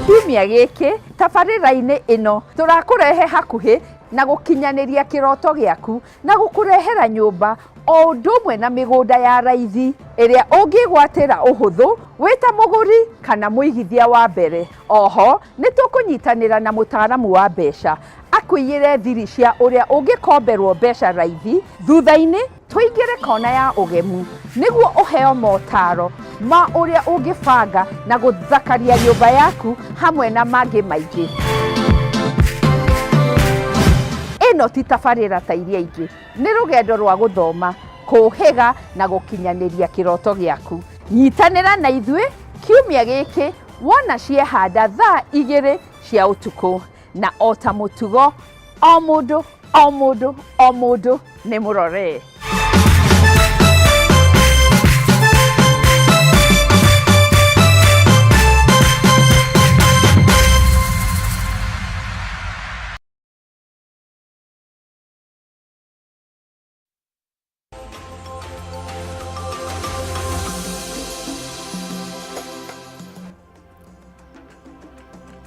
Kiumia Kiumia gĩkĩ tabarĩra-inĩ ĩno tũrakũrehe hakuhĩ na gũkinyanĩria kĩroto gĩaku na gũkũrehera nyũmba o ũndũ ũmwe na mĩgũnda ya raithi ĩrĩa ũngĩgwatĩra ũhũthũ wĩ ta mũgũri kana mũigithia wa mbere. Oho nĩ tũkũnyitanĩra na mũtaaramu wa mbeca akũiyĩre thiri cia ũrĩa ũngĩkomberwo mbeca raithi thutha-inĩ tũingĩre kona ya ũgemu nĩguo ũheo motaro ma ũrĩa ũngĩbanga na gũthakaria nyũmba yaku hamwe na mangĩ maingĩ. Ĩno ti tabarĩra ta iria ingĩ, nĩ rũgendo rwa gũthoma, kũũhĩga na gũkinyanĩria kĩroto gĩaku. Nyitanĩra na ithuĩ kiumia gĩkĩ wona ciehanda thaa 2 cia ũtukũ. Na o ta mũtugo, o mũndũ, o mũndũ, o mũndũ nĩ mũrore.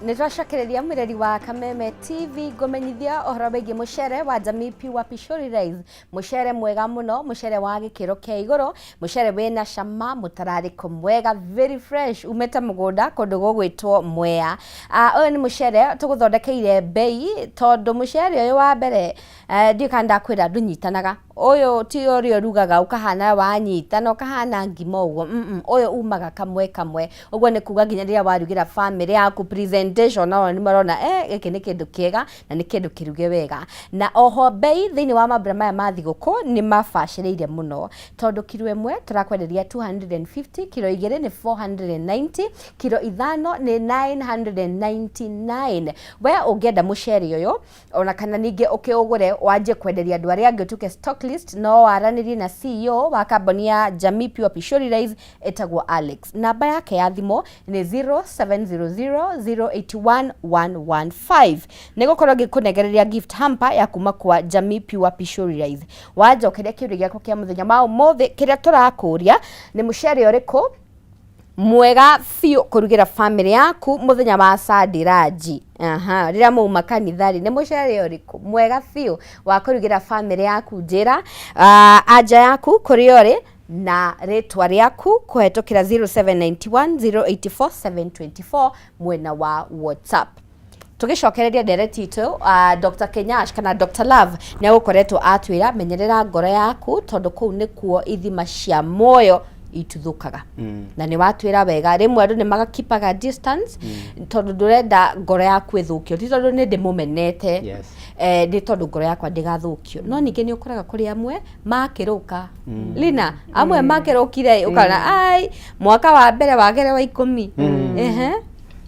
Nĩ twacokereria mwĩreri wa Kameme TV ngũmenyithia ũhoro wĩgiĩ mũcere wa Jamii Pure Pishori Rice, mũcere mwega mũno, mũcere wa gĩkĩro kĩa igũrũ, mũcere wĩna cama, mũtararĩko mwega, very fresh, umĩte mũgũnda kũndũ gũgwĩtwo Mwea. Ũyũ nĩ mũcere tũgũthondekeire mbei tondũ mũcere ũyũ wa mbere ndiũĩ kana ndakwĩra ndũnyitanaga. Ũyũ ti ũrĩa ũrugaga ũkahana wanyitana ũkahana ngima ũguo, ũyũ umaga kamwe kamwe. Ũguo nĩ kuga nginya rĩrĩa warugĩra bamĩrĩ yaku presentation nao nĩ marona gĩkĩ nĩ kĩndũ kĩega na nĩ kĩndũ kĩruge wega. Na oho mbei thĩinĩ wa mambura maya ma thigũkũ nĩ mabacĩrĩire mũno tondũ kiro ĩmwe tũrakwenderia 250, kiro igĩrĩ nĩ 490, kiro ithano nĩ 999. We ũngĩenda mũcere ũyũ ona kana ningĩ ũkĩũgũre wanjie kwenderia andũ arĩa angĩ ũtuĩke stock list, no waranĩrie na CEO wa kambuni ya Jamii Pure Pishori Rice ĩtagwo Alex. Namba yake ya thimũ nĩ 0700081115. Nĩ gũkorwo ngĩkũnengereria gift hamper ya kuma kwa Jamii Pure Pishori Rice. Wanjokeria kĩũria gĩakwa kĩa mũthenya wa ũmũthĩ kĩrĩa tũrakũria nĩ mũcere ũrĩkũ mwega biũ kũrugĩra bamĩrĩ yaku mũthenya wa Sunday ranji. Aha, rĩrĩa mauma kanitha rĩ, nĩ mũcere ũrĩkũ mwega biũ wa kũrugĩra bamĩrĩ yaku? Njĩra anja yaku kũrĩa ũrĩ na rĩtwa rĩaku kũhetũkĩra 0791 084 724 mwena wa WhatsApp. Tũgĩcokereria ndereti itũ, Dr. Kenyash kana Dr. Love nĩ agũkoretwo atwĩra menyerera ngoro yaku tondũ kũu nĩkuo ithima cia muoyo ituthũkaga. Na nĩ watwĩra wega rĩmwe andũ nĩ magakipaga distance tondũ ndũrenda ngoro yaku ĩthũkio, ti tondũ nĩ ndĩmũmenete, nĩ tondũ ngoro yakwa ndĩgathũkio. No ningĩ nĩ ũkoraga kũrĩ amwe makĩrũka Lina, amwe makĩrũkire ũkona ai mwaka wa mbere wa kerĩ wa ikũmi. Ehe.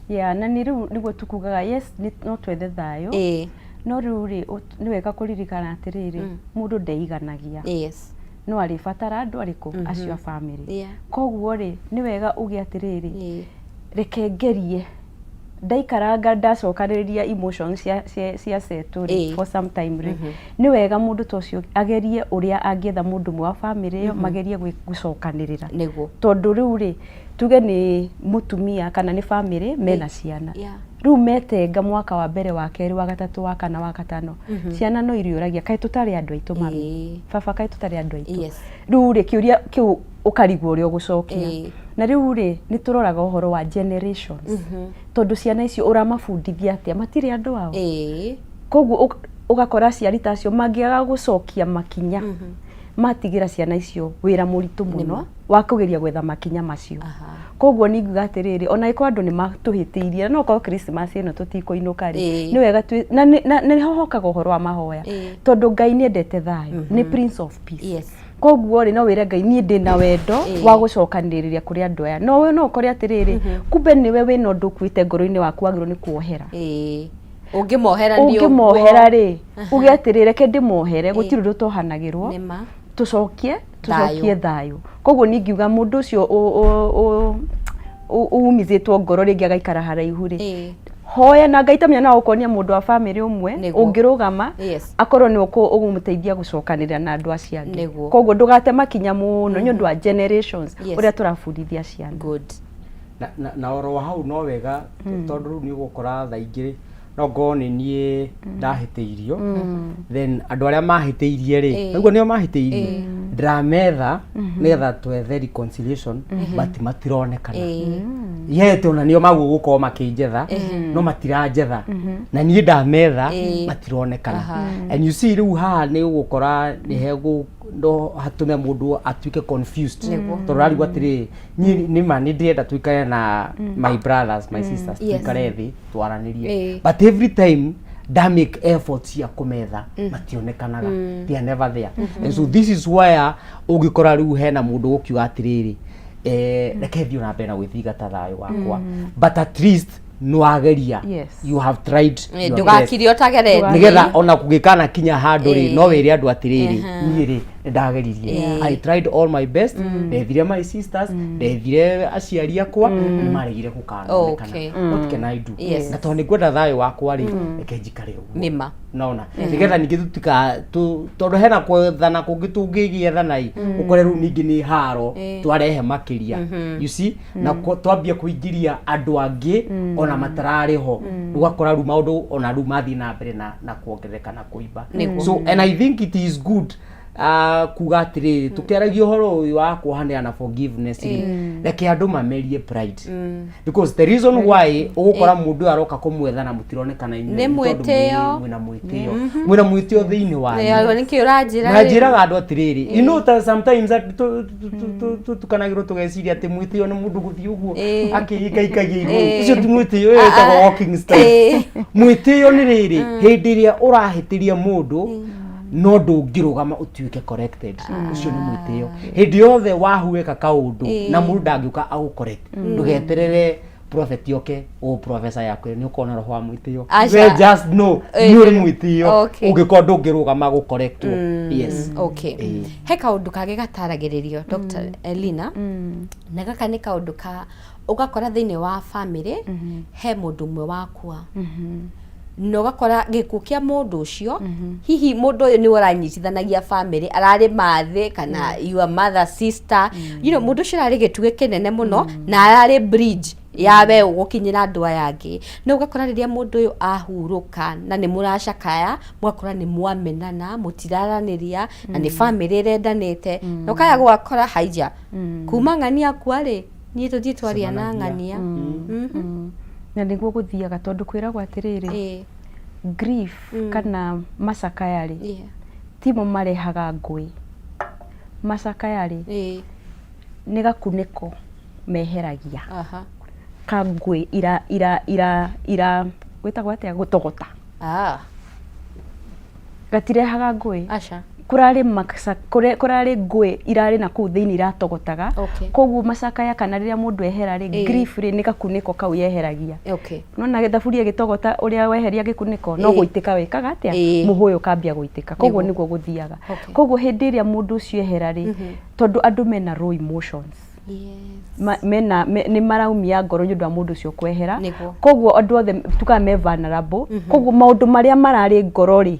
Yeah, na nĩ rĩu nĩguo tukugaga yes no twethe thayũ. No rĩu rĩ, nĩ wega kũririkana atĩrĩrĩ, mũndũ ndeiganagia. No arĩbatara andũ arĩkũ? Acio a bamĩrĩ. Koguo rĩ, nĩ wega uge atĩrĩrĩ, reke ngerie ndaikaranga ndacokanĩrĩria emotions cia setũ rĩ, for some time rĩ, nĩ wega mũndũ ta ũcio agerie ũrĩa angĩetha mũndũ ũmwe wa bamĩrĩ ĩyo magerie gũcokanĩrĩra. Tondũ rĩu rĩ, tuge nĩ mũtumia kana nĩ bamĩrĩ mena ciana. Rĩu metenga mwaka wa mbere, wa kerĩ, wa gatatũ, wa kana, wa gatano, ciana no irĩũragia, kaĩ tũtarĩ andũ aitũ mami? Baba kaĩ tũtarĩ andũ aitũ? Rĩu rĩ, kĩũria kĩu ũkarigwo ũrĩa ũgũcokia. Na rĩu rĩ, nĩ tũroraga ũhoro wa generations. Tondũ ciana icio ũramabundithia atĩa? Matirĩ andũ ao. Koguo ũgakora aciari ta acio mangĩaga gũcokia makinya, matigĩra ciana icio wĩra mũritũ mũno wa kũgeria gwetha makinya macio. Koguo niĩ nguga atĩrĩrĩ, ona angĩkorwo andũ nĩ matũhĩtĩirie, na no ũkorwo Christmas ĩno tũtikũinũka rĩ, nĩ wega twĩ, na nĩho hokaga ũhoro wa mahoya, tondũ Ngai nĩ endete thayũ, nĩ Prince of Peace. Koguo rĩ, no wĩre Ngai niĩ ndĩna wendo wa gũcokanĩrĩria kũrĩ andũ aya. No we no ũkore atĩrĩrĩ, kumbe nĩwe wĩna ũndũ ũkuĩte ngoro-inĩ waku wagĩrĩirwo nĩ kuohera. Ũngĩmohera nĩ ũguo. Ũngĩmohera rĩ, uge atĩrĩrĩ, reke ndĩmohere, gũtirĩ ũndũ ũtohanagĩrwo, tũcokie tũcokie thayũ. Koguo niĩ ingiuga mũndũ ũcio umithĩtwo ngoro rĩngĩ agaikara haraihu rĩ, hoya na Ngai tamenya no agũkonia mũndũ wa bamĩrĩ ũmwe ũngĩrũgama akorwo nĩ ũkũmũteithia gũcokanĩrĩra na andũ acio angĩ. Koguo ndũgate makinya mũno nĩ ũndũ wa generations ũrĩa tũrabundithia ciana. Good. Na, na, na oro hau no wega tondũ rĩu nĩ ũgũkora thaa ingĩ no ngorwo nĩ niĩ ndahĩtĩirio, then andũ arĩa mahĩtĩirie rĩ, naguo nĩo mahĩtĩirie, ndĩrametha nĩgetha twethe reconciliation, but matironekana. Yet ona nĩo maguo gũkorwo makĩnjetha, no matiranjetha, na niĩ ndametha matironekana. And you see, rĩu haha nĩ ũgũkora nĩ hegũ no hatũme mũndũ atuĩke confused, tondũ ararigwo atĩrĩrĩ, niĩ nĩma nĩ ndĩrenda tũikare na my brothers, my sisters, tũikare thĩ twaranĩrie, but every time nda make effort cia kũmetha mationekanaga, they are never there. And so this is where ũngĩkora rĩu hena mũndũ ũkiuga atĩrĩrĩ, reke thiĩ na mbere na gwĩthingata thayũ wakwa, but at least nĩwageria. You have tried your best. Ndũgakire ũtageretie. Nigetha ona kũngĩkana kinya handũ rĩ, no wĩre andũ atĩrĩrĩ, niĩ rĩ nĩ ndageririe, I tried all my best, ndethire my sisters, ndethire aciari akwa, nĩ maregire gũkanonekana. What can I do? Na tondũ nĩ ngwenda thayũ wakwa rĩ, reke njikare ũguo. Nĩma. Naona nigetha ningĩ tutika tondũ hena kwethana kũngĩ tũngĩgĩethana ĩ, ũkore rĩu ningĩ nĩ haro twarehe makĩria, you see, na twambia kũingĩria andũ angĩ ona matararĩ ho, ũgakora rĩu maũndũ ona rĩu mathiĩ na mbere na kuongerereka na kũimba. So and I think it is good kuga atĩrĩrĩ, tũkĩaragia ũhoro ũyũ wa kuohanĩra na forgiveness rĩ, reke andũ mamerie pride, because the reason why ũgũkora mũndũ ũyũ aroka kũmwetha na mũtironekana inyuĩ Nĩ nĩ tondũ mwĩtĩo. mwĩna mwĩtĩo, mwĩna mwĩtĩo thĩinĩ wanyu. Nĩkĩ ũranjĩra Na rĩu? njĩraga andũ atĩrĩrĩ, you know, ta sometimes tũtukanagĩrwo tũgeciria atĩ mwĩtĩo nĩ mũndũ gũthiĩ ũguo akĩikaikagia igũrũ. Ũcio ti mwĩtĩo, ĩyo ĩtagwo walking style. Mwĩtĩo nĩ rĩrĩ, hĩndĩ ĩrĩa ũrahĩtĩria mũndũ no ndũngĩrũgama ũtuĩke corrected, ũcio nĩ mwĩtĩo. Hĩndĩ yothe wahuĩka kaũndũ na mũndũ ndangĩũka agũcorrect, ndũgeterere prophet yoke o professor yaku, nĩ ũkona roho wa mwĩtĩo. Aca. We just know nĩ ũrĩ mwĩtĩo ũngĩkorwo ndũngĩrũgama gũcorrectwo. Yes. Okay. He kaũndũ kangĩ gataragĩrĩrio, Dr. Elina, na gaka nĩ kaũndũ ka ũgakora thĩinĩ wa family he mũndũ ũmwe wakua, na ũgakora gĩkuũ kĩa mũndũ ũcio, hihi mũndũ ũyũ nĩwe ũranyitithanagia family, ararĩ mathĩ kana your mother, sister, mũndũ ũcio ararĩ gĩtugĩ kĩnene mũno na ararĩ bridge ya we ũgũkinyĩra andũ aya angĩ. No ũgakora rĩrĩa mũndũ ũyũ ahurũka na nĩ mũracakaya, mũgakora nĩ mwamenana, mũtiraranĩria, na nĩ family ĩrendanĩte, na ũkaya gũgakora haija kuma ng'ania akua rĩ, niĩ tũthiĩ twaria na ng'ania. Na nĩguo gũthiaga, tondũ kwĩragwo atĩrĩrĩ, grief kana macakaya rĩ, timo marehaga ngũĩ. Macakaya rĩ, nĩ gakunĩko meheragia ka ngũĩ ira ira ira ira gwĩtagwo atĩa, gũtogota. Gatirehaga ngũĩ. Aca. Kũrarĩ maca, kũrarĩ ngũĩ irarĩ na kũu thĩinĩ iratogotaga. Koguo macakaya kana rĩrĩa mũndũ ehera rĩ, grief rĩ, nĩ gakunĩko kau yeheragia. Nona thaburia ĩgĩtogota, ũrĩa weheria gĩkunĩko no gũitĩka wĩkaga atĩa, mũhũyũ ũkambia gũitĩka. Koguo nĩguo gũthiaga. Koguo hĩndĩ ĩrĩa mũndũ ũcio ehera rĩ, tondũ andũ mena raw emotions, mena nĩ maraumia ngoro nĩ ũndũ wa mũndũ ũcio kwehera. Koguo andũ othe tukaga me vulnerable. Koguo maũndũ marĩa mararĩ ngoro rĩ,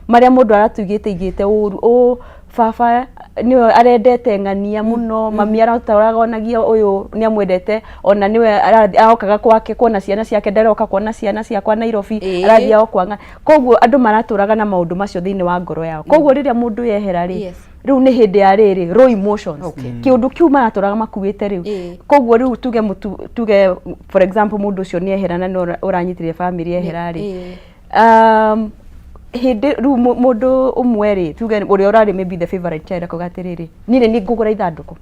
marĩa mũndũ aratuigĩte igĩte ũru, ũ baba nĩwe arendete ng'ania mũno, mami aratũraga onagia ũyũ nĩ amwendete, ona nĩwe arokaga kwake kuona ciana ciake, ndaroka kuona ciana ciakwa Nairobi, arathiĩ o kwa ng'ania. Koguo andũ maratũraga na maũndũ macio thĩinĩ wa ngoro yao. Koguo rĩrĩa mũndũ yehera rĩ, rĩu nĩ hĩndĩ ya rĩrĩ raw emotions, kĩũndũ kĩu maratũraga makuĩte rĩu. Koguo rĩu tuge mũtu, tuge for example mũndũ ũcio nĩ ehera na nĩ ũranyitĩrĩire family ehera rĩ, hĩndĩ rĩu mũndũ ũmwe rĩ, tuge ũrĩa ũrarĩ maybe the favorite child, akauga atĩrĩrĩ, niĩ nĩ ngũgũra ithandũkũ.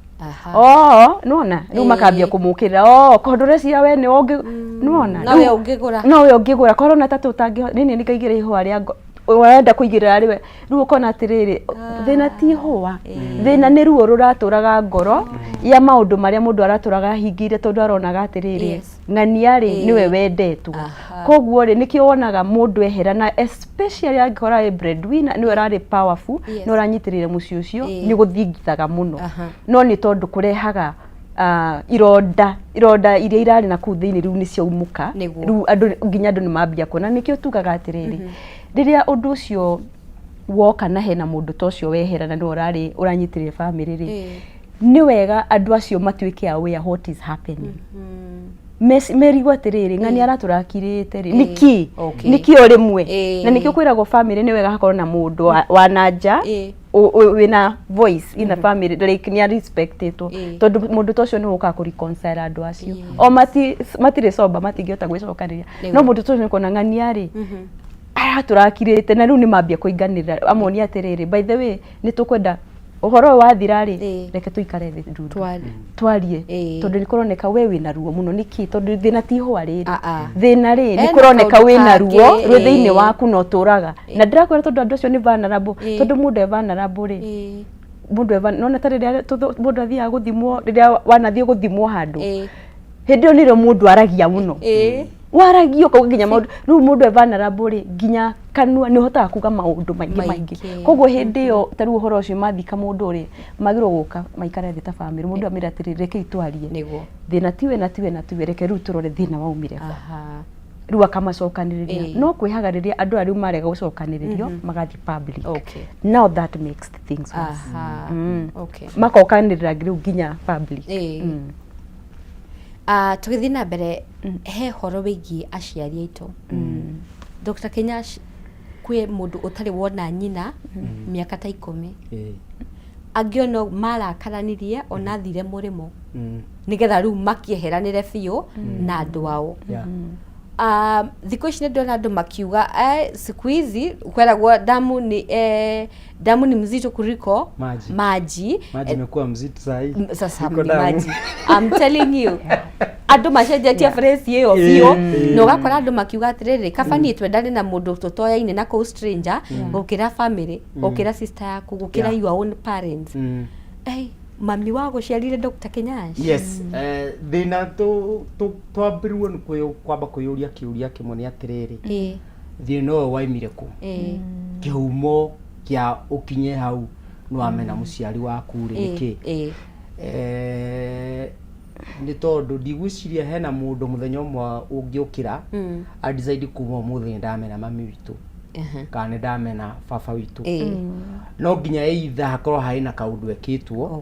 Oh, nĩwona rĩu makambia kũmũkĩrĩra, oh, kondo ũreciria we nĩ ũngĩ, nĩwona? No we ũngĩgũra. No we ũngĩgũra, korwo na ta tũtangĩhota, niĩ nĩ ngaigĩra ihũa rĩa ũrenda kũigĩrĩra rĩwe. Rĩu ũkona atĩrĩrĩ, thĩna ti ihũa, thĩna nĩ ruo rũratũraga ngoro ya maũndũ marĩa mũndũ aratũraga ahingĩire, tondũ aronaga atĩrĩrĩ, ng'ania rĩ, nĩwe wendetwo. Koguo rĩ, nĩkĩo wonaga mũndũ ehera, na especially angĩkorwo arĩ breadwinner, nĩwe ũrarĩ powerful, nĩwe ũranyitĩrĩire mũciĩ ũcio, nĩ gũthingithaga mũno. No nĩ tondũ kũrehaga ironda, ironda iria irarĩ na kũu thĩinĩ rĩu nĩ ciaumũka. Rĩu andũ, nginya andũ nĩ mambia kuona. Nĩkĩo tugaga atĩrĩrĩ, rĩrĩa ũndũ ũcio woka na hena mũndũ ta ũcio wehera na nĩwe ũrarĩ ũranyitĩrĩire family rĩ, nĩ wega andũ acio matuĩke aware what is happening. Merigwo atĩrĩrĩ, ng'ani aratũrakirĩte rĩ, Ĩĩ. nĩkĩ? Okay. Nĩkĩ o rĩmwe? Ĩĩ. Na nĩkĩo kwĩragwo family nĩ wega hakorwo na mũndũ wa na nja Ĩĩ. wĩna voice in the family, like nĩ arespectĩtwo, Ĩĩ. tondũ mũndũ ta ũcio nĩ ũkaga kũ reconcile andũ acio. O matirĩ sober, matingĩhota gwĩcokanĩria, no mũndũ ta ũcio nĩ kuona ng'ania rĩ aratũrakirĩte, na rĩu nĩ mambia kũinganĩrĩra, amonia atĩrĩrĩ, by the way, nĩ tũkwenda ũhoro ũyũ wathira rĩ, reke tũikare thĩ ndundu Twarie. twarie, tondũ nĩ kũroneka we wĩna ruo mũno. Nĩkĩ? Tondũ thĩna ti ihũa rĩrĩ, Ah, ah. thĩna rĩ nĩ Hena kũroneka kaũndũ wĩna kangĩ, ruo rwĩ thĩinĩ waku na ũtũraga, na ndĩrakwĩra tondũ andũ acio nĩ vulnerable, tondũ mũndũ e vulnerable rĩ, mũndũ e nona ta rĩrĩa mũndũ athiaga gũthimwo, rĩrĩa wanathiĩ gũthimwo handũ, hĩndĩ ĩyo nĩrĩo mũndũ aragia mũno, waragia ũkauga nginya maũndũ. Rĩu mũndũ e vulnerable rĩ, nginya kanua nĩ ũhotaga kuga maũndũ maingĩ maingĩ. Maingĩ. Koguo hĩndĩ ĩyo ta rĩu ũhoro ũcio mathika mũndũ rĩ, magĩrĩirwo gũka maikare thĩ ta family, mũndũ amĩre atĩrĩrĩ, rekei twarie, thĩna tiwe na tiwe na tiwe, reke rĩu tũrore thĩna waumire kũ. Rĩu akamacokanĩrĩria. No kwĩhaga rĩrĩa andũ aya rĩu marega gũcokanĩrĩrio, magathiĩ public. Now that makes things worse. Makokanĩrĩra rĩu nginya public. Ah, tũgĩthiĩ na mbere, he horo wĩgiĩ aciari aitũ. Dr. Kenyash, kwĩ mũndũ ũtarĩ wona nyina mĩaka ta 10, angĩ ona marakaranirie, ona athire mũrĩmo nĩgetha rĩu makĩeheranĩre biũ na andũ ao. Ah, thikũ ici nĩ ndĩrona andũ makiuga siku hizi kweragwo damu ni mzito kuliko Maji. Maji. Maji imekuwa mzito saa hii. Sasa Iko ni damu. maji, I'm telling you, andũ macenjetie phrase ĩyo biũ, na ũgakora andũ makiuga atĩrĩrĩ, kaba niĩ twendane na mũndũ tũtoyaine na kũu, stranger, gũkĩra family, gũkĩra sister yaku, gũkĩra your own parents. Ei, mami wa gũciarire, Dr. Kenyash. Yes, thĩna twambĩrĩrwo nĩ kwamba kwĩyũria kĩũria kĩmwe nĩ atĩrĩrĩ, thĩna ũyũ waimire kũ? Kĩhumo kĩa ũkinye hau nĩ wamena mũciari waku rĩ, nĩkĩ? Nĩ tondũ ndigwĩciria hena mũndũ mũthenya ũmwe ũngĩũkĩra a decide kuma ũmũthĩ nĩ ndamena mami witũ kana nĩ ndamena baba witũ. No nginya either hakorwo harĩ na kaũndũ ekĩtwo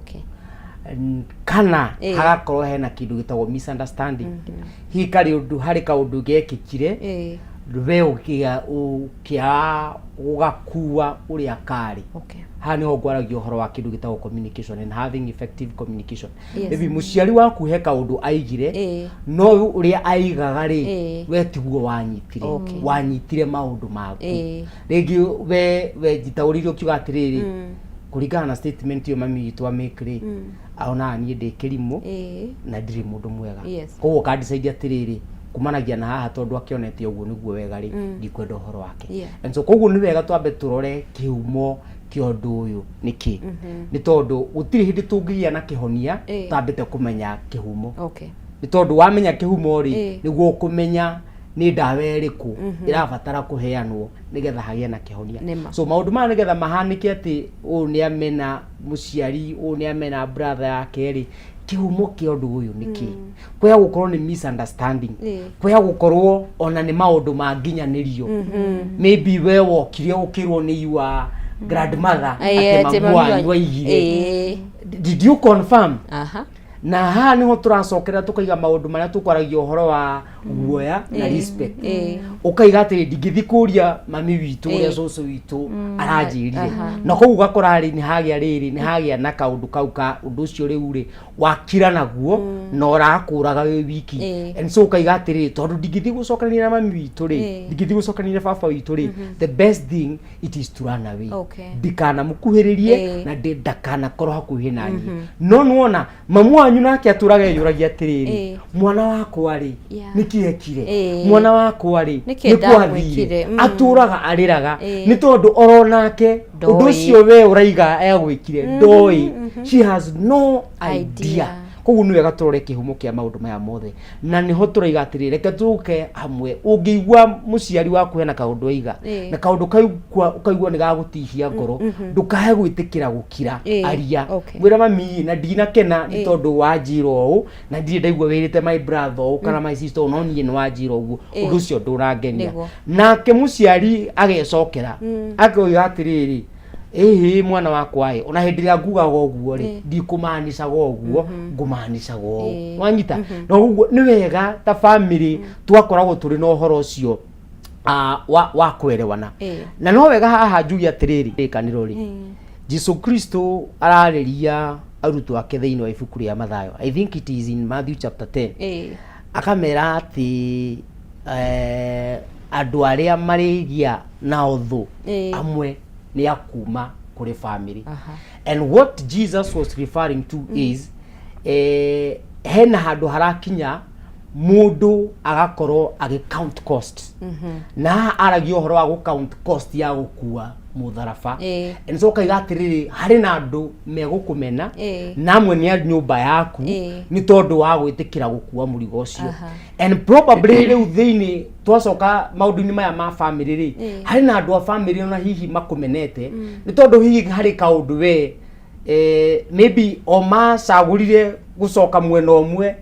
kana hagakorwo hena kĩndũ gĩtagwo misunderstanding, hihi karĩ ũndũ, harĩ kaũndũ gekĩkire, we ũkĩa ũgakua ũrĩa karĩ. Haha nĩho ngwaragia ũhoro wa kĩndũ gĩtagwo communication and having effective communication. Maybe mũciari waku he kaũndũ aigire, no ũrĩa aigaga rĩ, we tiguo wanyitire. Wanyitire maũndũ maku. Rĩngĩ we njitaũrĩire ũkiuga atĩrĩrĩ, kũringana na statement ĩyo mami witũ amake rĩ, aonaga niĩ ndĩ kĩrimũ na ndirĩ mũndũ mwega. Koguo ũkandecide atĩrĩrĩ, kumanagia na haha, tondũ akĩonete ũguo nĩguo wega rĩ, ndikwenda ũhoro wake. And so koguo nĩ wega twambe tũrore kĩhumo kĩa ũndũ ũyũ nĩkĩ, nĩ tondũ gũtirĩ hĩndĩ tũngĩgĩa na kĩhonia tambĩte kũmenya kĩhumo. Nĩ tondũ wamenya kĩhumo rĩ, nĩguo ũkũmenya nĩ ndawa ĩrĩkũ ĩrabatara kũheanwo nĩgetha hagĩe na kĩhonia. Nĩma. So maũndũ maya nĩgetha mahanĩke atĩ ũyũ nĩ amena mũciari, ũyũ nĩ amena brother yake rĩ, kĩhumo kĩa ũndũ ũyũ nĩ kĩ? Kwaya gũkorwo nĩ misunderstanding, kwaya gũkorwo ona nĩ maũndũ ma nginyanĩrio. Maybe we wokire ũkĩrwo nĩ your grandmother atĩ atĩ mamu mami wanyu aigire. Did you confirm? Na haha niho tũracokerera tũkaiga maũndũ marĩa tũkwaragia ũhoro wa guoya na respect. Ũkaiga atĩrĩ, ndingĩthiĩ kũria mami witũ ũrĩa cũcũ witũ aranjĩrire. Na koguo ũgakora rĩ, nĩ hagĩa rĩrĩ, nĩ hagĩa na kaũndũ kau ka ũndũ ũcio rĩu rĩ wakira naguo na ũrakũraga wĩ wiki. And so ũkaiga atĩrĩrĩ, tondũ ndingĩthiĩ gũcokanĩria na mami witũ rĩ, ndingĩthiĩ gũcokanĩria na baba witũ rĩ, the best thing it is to run away. Ndikanamukuhĩrĩrie na ndakanakorwo hakuhĩ na niĩ. No nĩwona mamu wanyu nake atũraga eyũragia atĩrĩrĩ, mwana wakwa rĩ, nĩkĩ ekire? Mwana wakwa rĩ, Nĩkĩ nĩ kwathire? ndamwĩkire? Atũraga arĩraga nĩ tondũ oro nake Ndoĩ. ũndũ ũcio we ũraiga egwĩkire ndoĩ. She has no idea. Idea. Koguo nĩ wega tũrore kĩhumo kĩa maũndũ maya mothe, na nĩho tũraiga atĩrĩ, reke tũke hamwe. Ũngĩigua mũciari waku hena kaũndũ aiga na kaũndũ kau ũkaigua nĩ gagũtihia ngoro, ndũkae gwĩtĩkĩra gũkira. Aria. Mwĩra, mami, na ndinakena nĩ tondũ wanjĩra ũũ, na ndirĩ ndaigua wĩrĩte my brother ũũ kana my sister ũũ, no niĩ nĩ wanjĩra ũguo, ũndũ ũcio ndũrangenia. Nake mũciari agecokera akoiga atĩrĩrĩ, Ĩhĩ, mwana wakwa ĩ, ona hĩndĩ ĩrĩa ngugaga ũguo rĩ, ndikũmanicaga ũguo, ngũmanicaga ũũ. Wanyita? Na ũguo nĩ wega ta family twakoragwo tũrĩ na ũhoro ũcio wa, wa kwerewana. Na no wega haha njuge atĩrĩrĩ, rĩkanĩro rĩ, Jesu Kristo ararĩria arutwo ake thĩinĩ wa ibuku rĩa Mathayo. I think it is in Matthew chapter 10. Akamera atĩ andũ arĩa marĩgĩa nao thũ amwe nĩ akuma kũrĩ family. And what Jesus was referring to is hena handũ harakinya mũndũ agakorwo agĩ count cost. Na haha aragia ũhoro wa gũ count cost ya gũkua mũtharaba. And so ũkaiga atĩrĩrĩ, harĩ na andũ megũkũmena na amwe nĩ a nyũmba yaku nĩ tondũ wa gwĩtĩkĩra gũkua mũrigo ũcio. And probably rĩu thĩinĩ twacoka maũndũ-inĩ maya ma family rĩ, harĩ na andũ a family ona hihi makũmenete nĩ tondũ hihi harĩ kaũndũ we maybe o macagũrire gũcoka mwena ũmwe.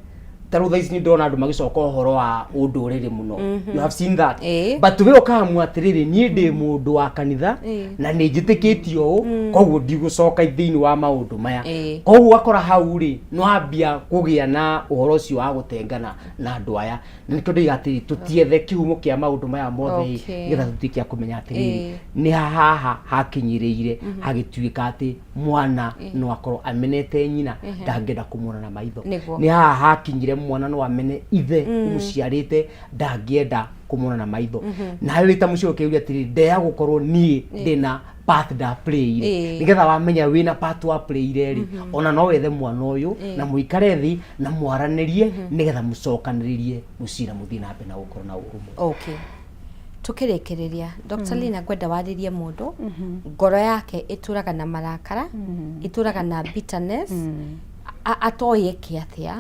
Ta rĩu thaa ici nĩ ndĩrona andũ magĩcoka ũhoro wa ũndũrĩrĩ mũno. You have seen that. But we ũkaamua atĩrĩrĩ, niĩ ndĩ mũndũ wa kanitha na nĩ njĩtĩkĩtie ũũ, koguo ndigũcoka thĩinĩ wa maũndũ maya. Koguo ũgakora hau rĩ, nĩ wambia kũgĩa na ũhoro ũcio wa gũtengana na andũ aya, na nĩkĩo ndĩiga atĩrĩ, tũtiethe kĩhumo kĩa maũndũ maya mothe ĩ, nĩgetha tũtuĩke a kũmenya atĩrĩrĩ, nĩ haha hakinyĩrĩire hagĩtuĩka atĩ mwana no akorwo amenete nyina, ndangĩenda kũmuona na maitho. Nĩ haha hakinyire mwana no amene ithe ũmũciarĩte, ndangĩenda kũmuona na maitho. Nawe wĩ ta mũciĩ ũkĩũria atĩrĩrĩ, ndeya gũkorwo niĩ ndĩna part nda playire, nĩgetha wamenya wĩna part wa playire rĩ, ona no wethe mwana ũyũ na mũikare thĩ na mwaranĩrie, nĩgetha mũcokanĩrĩrie mũciĩ na mũthiĩ na mbere na gũkorwo na ũrũmwe. Okay, tukĩrĩkĩrĩria, Dr. Lina, ngwenda warĩrie mũndũ ngoro yake ĩtũraga na marakara, ĩtũraga na bitterness, atoĩ eke atĩa,